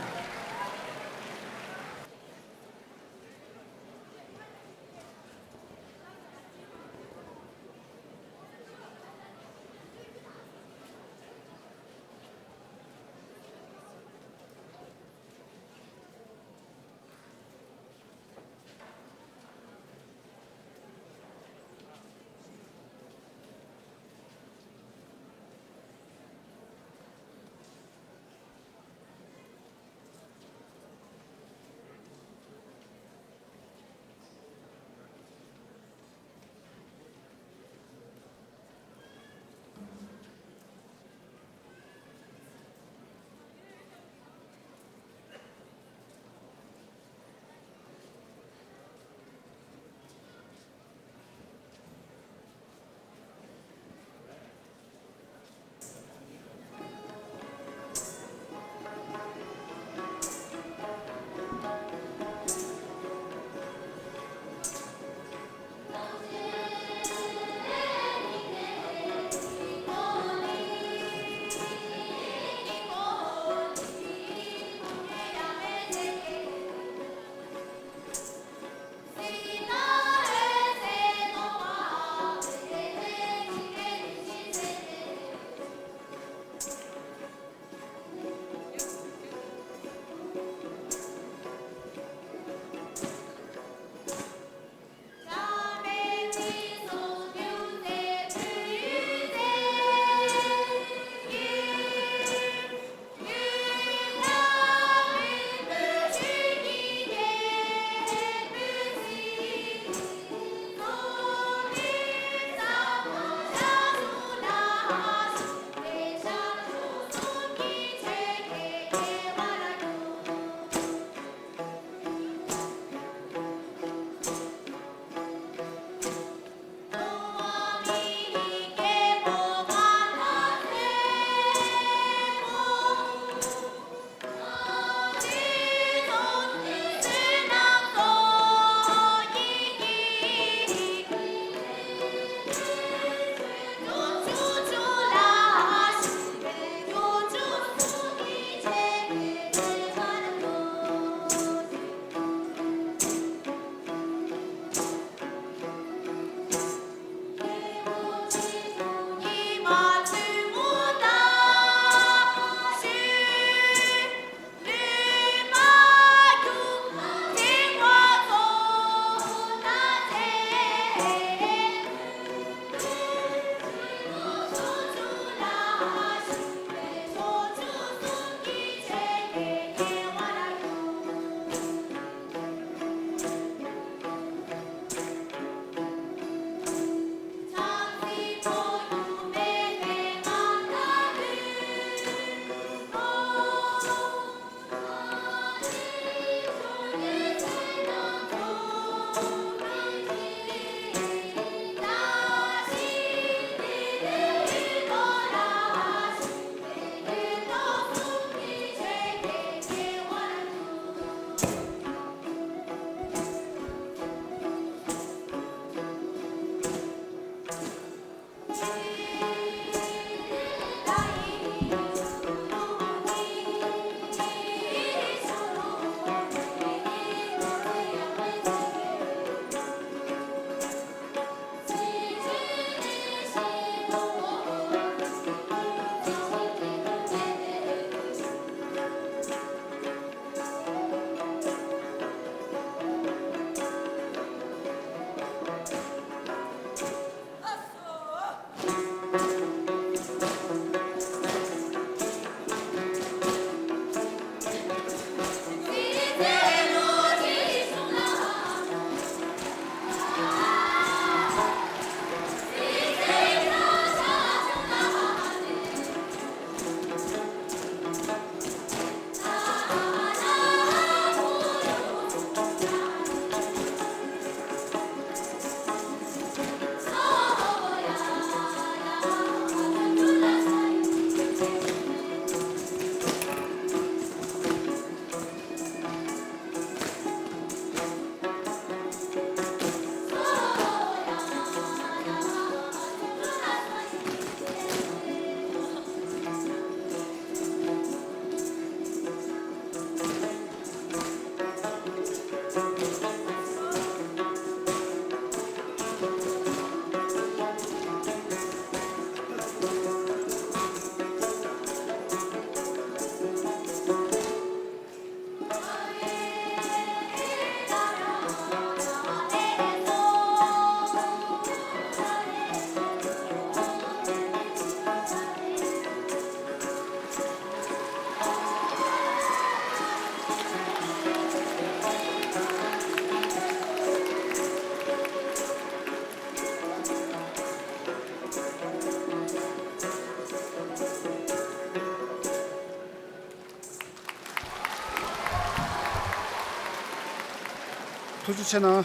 ཐུགས་རྗེ་ཆེ་གནང་།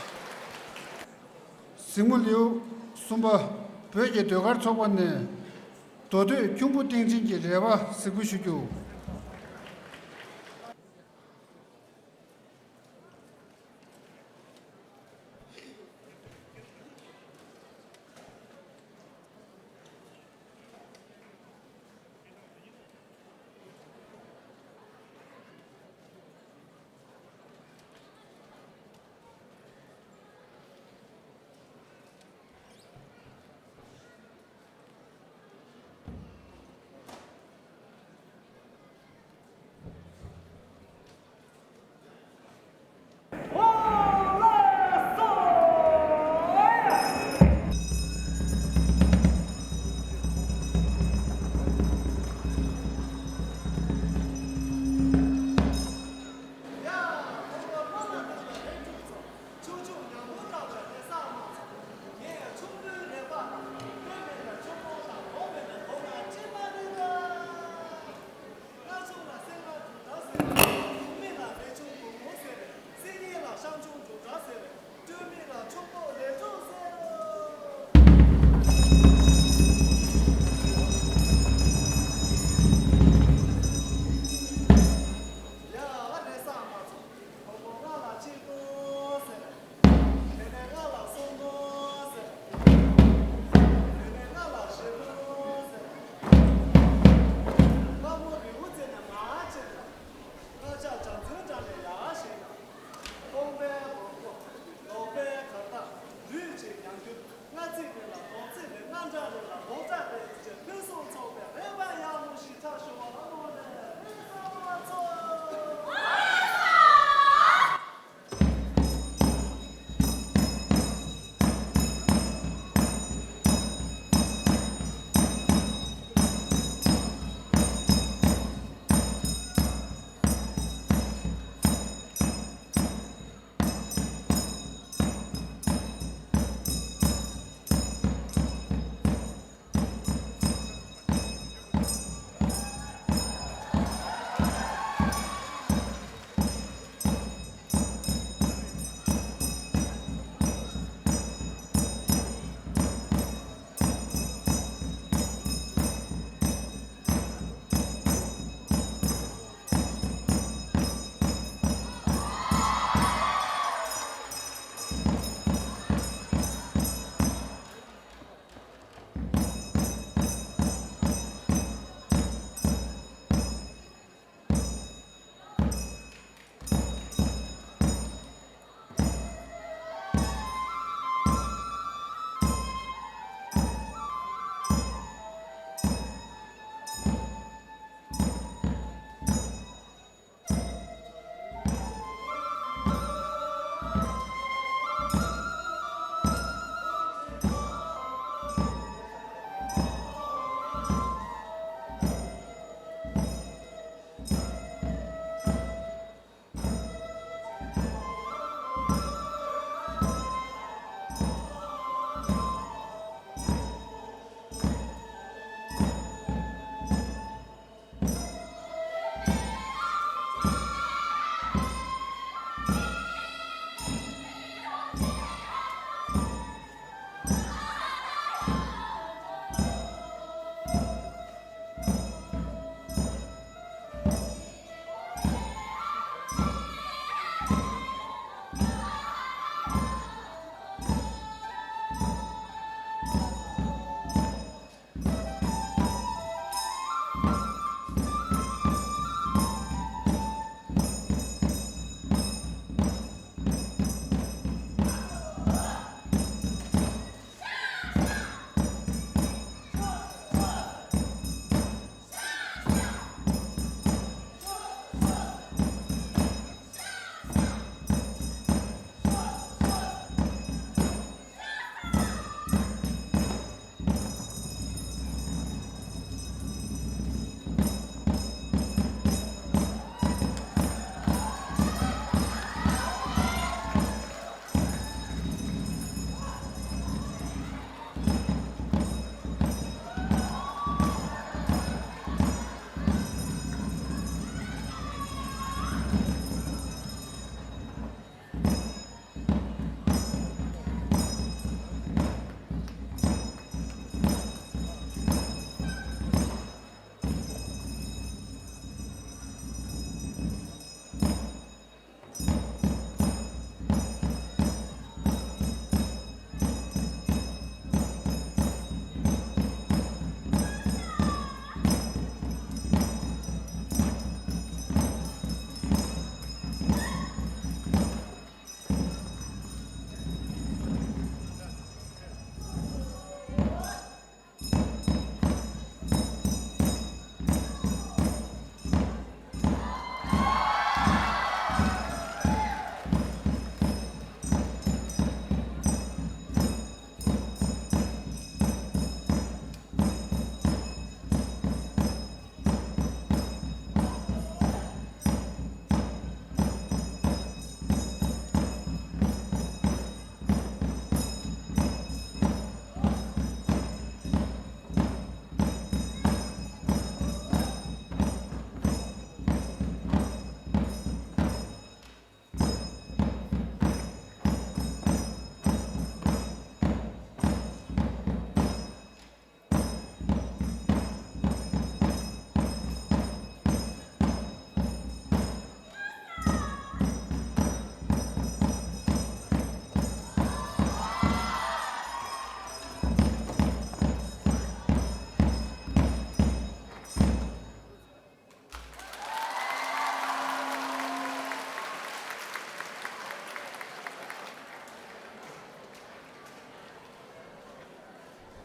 གཟིགས་མོ་ལེའུ་གསུམ་པ། བོད་ཀྱི་ཟློས་གར་ཚོགས་པ་ནས་མདོ་སྟོད་ཁྱུང་པོ་སྟེང་ཆེན་གྱི་རེ་བ་གཟིགས་འབུལ་ཞུ་རྒྱུ།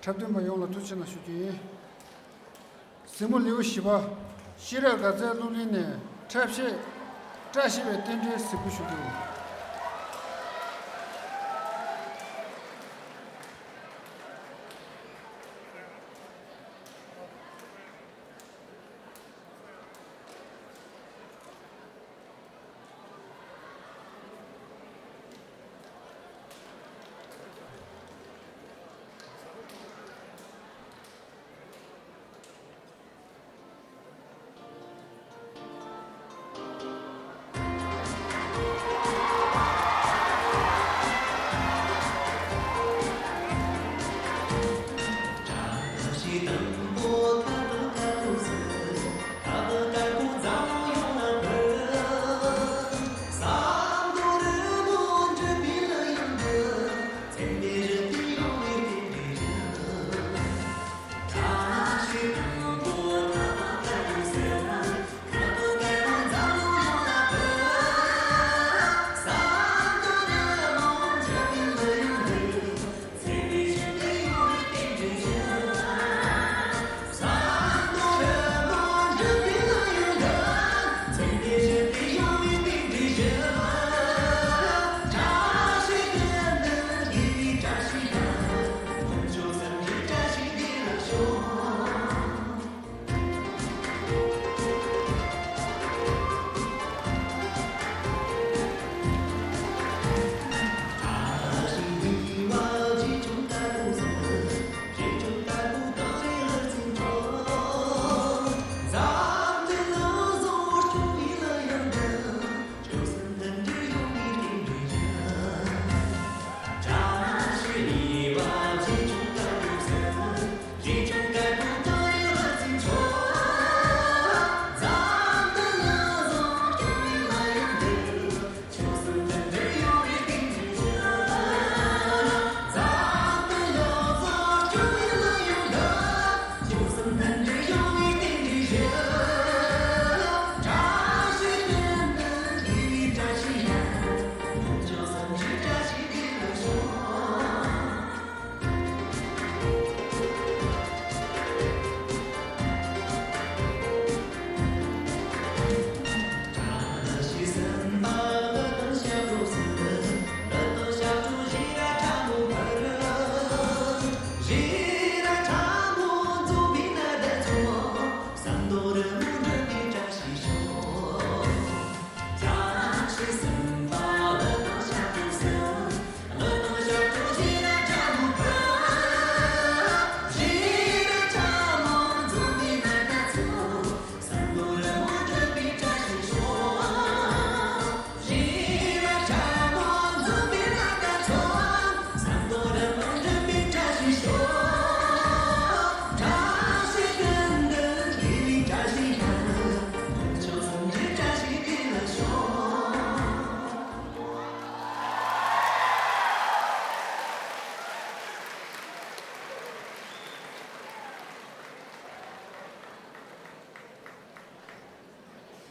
འཁྲབ་སྟོན་པ་ཡོངས་ལ་ཐུགས་རྗེ་ཆེ་གནང་ཞུ་རྒྱུ་ཡིན། གཟིགས་མོ་ལེའུ་བཞི་པ། ཤེས་རབ་དགའ་ཚལ་གླུ་ལེན་ནས་འཁྲབ་གཞས། བཀྲ་ཤིས་པའི་རྟེན་འབྲེལ་གཟིགས་འབུལ་ཞུ་རྒྱུ།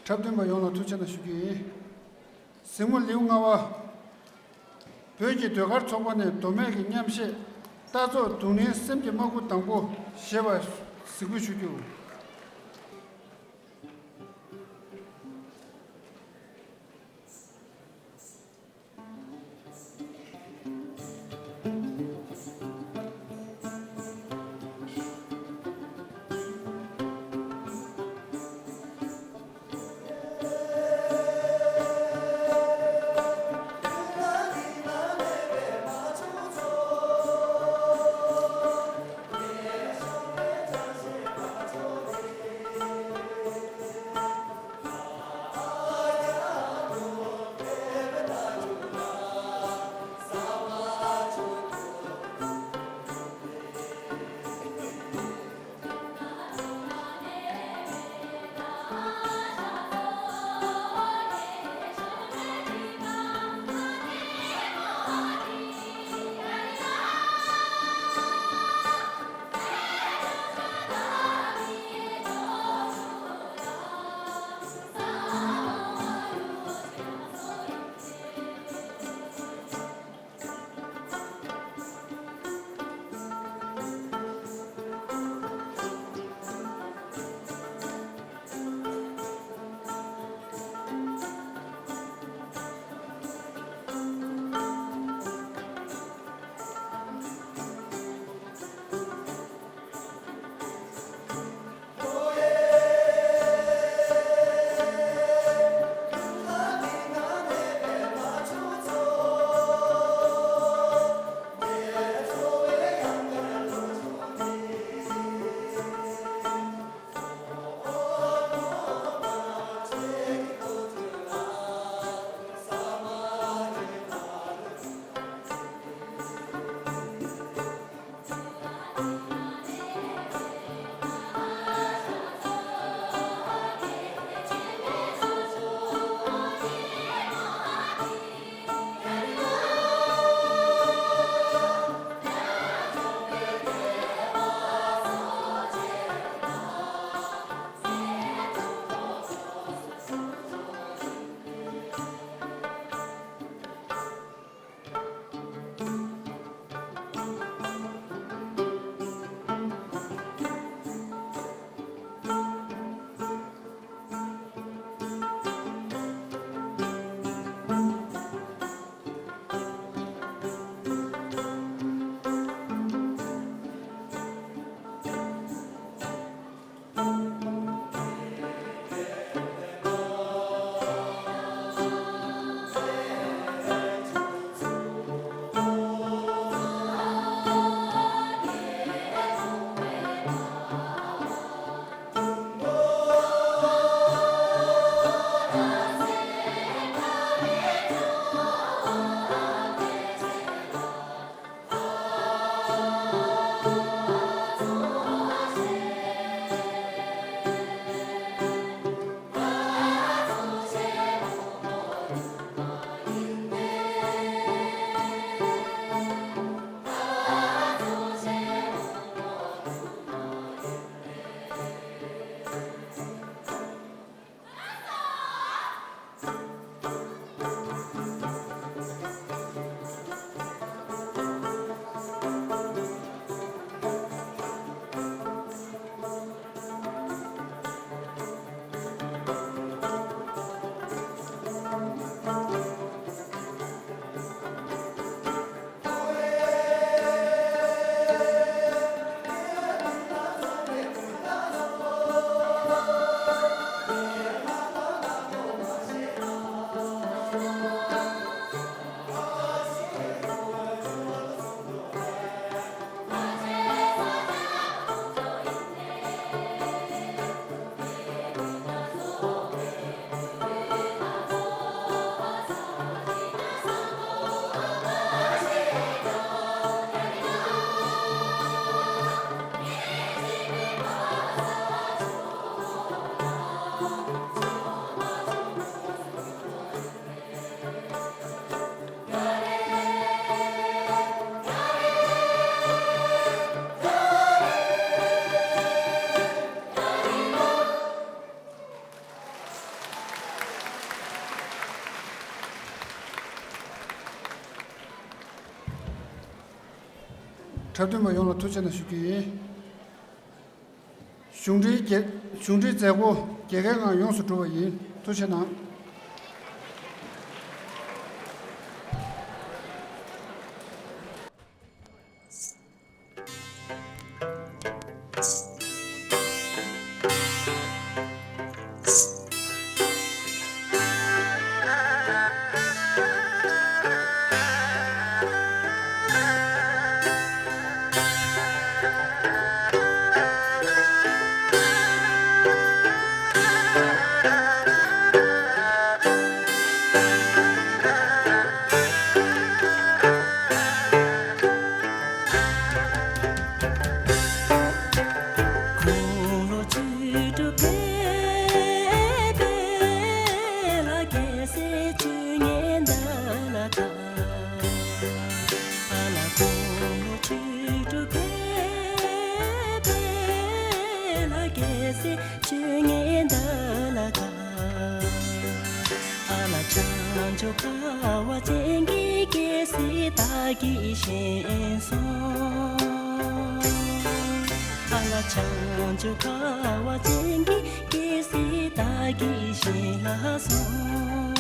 འཁྲབ་སྟོན་པ་ཡོངས་ལ་ཐུགས་རྗེ་ཆེ་གནང་ཞུ་རྒྱུ་ཡིན། གཟིགས་མོ་ལེའུ་ལྔ་པ། བོད་ཀྱི་ཟློས་གར་ཚོགས་པ་ནས་མདོ་སྨད་ཀྱི་མཉམ་གཞས། རྟ་ཚོགས་རྡུང་ལེན་སེམས་ཀྱི་རྨ་ཁུག་དང་པོ་ཞེས་པ་གཟིགས་འབུལ་ཞུ་རྒྱུ། བསྟུན་པ་ཡོངས་ལ་ཐུགས་རྗེ་གནང་ཞུ་རྒྱུ་ཡིན། གཞུང་འབྲེལ་གྱི་གཞུང་འབྲེལ་མཛད་སྒོ་རྒྱལ་ཁའི་ངང་ཡོངས་སུ་གྲུབ་པ་ཡིན། ཐུགས་རྗེ་གནང་། དགུང་ལོ་བཅུ་དྲུག་ཕེབས་པའི་ལ་རྒྱལ་སྲས་བཅུ་གཉིས་འདི་ལ་ད། ཨ་ལ་དགུང་ལོ་བཅུ་དྲུག་ཕེབས་པའི་ལ་རྒྱལ་སྲས་བཅུ་གཉིས་འདི་ལ་ད། ཨ་ལ་བྱང་ཆུབ་དགའ་བ་ཅན་གྱི་རྒྱལ་སྲས་བདག་གིས་བཞེངས་སོང་། ཨ་ལ་བྱང་ཆུབ་དགའ་བ་ཅན་གྱི་རྒྱལ་སྲས་བདག་གིས་བཞེངས་ལ་སོང་།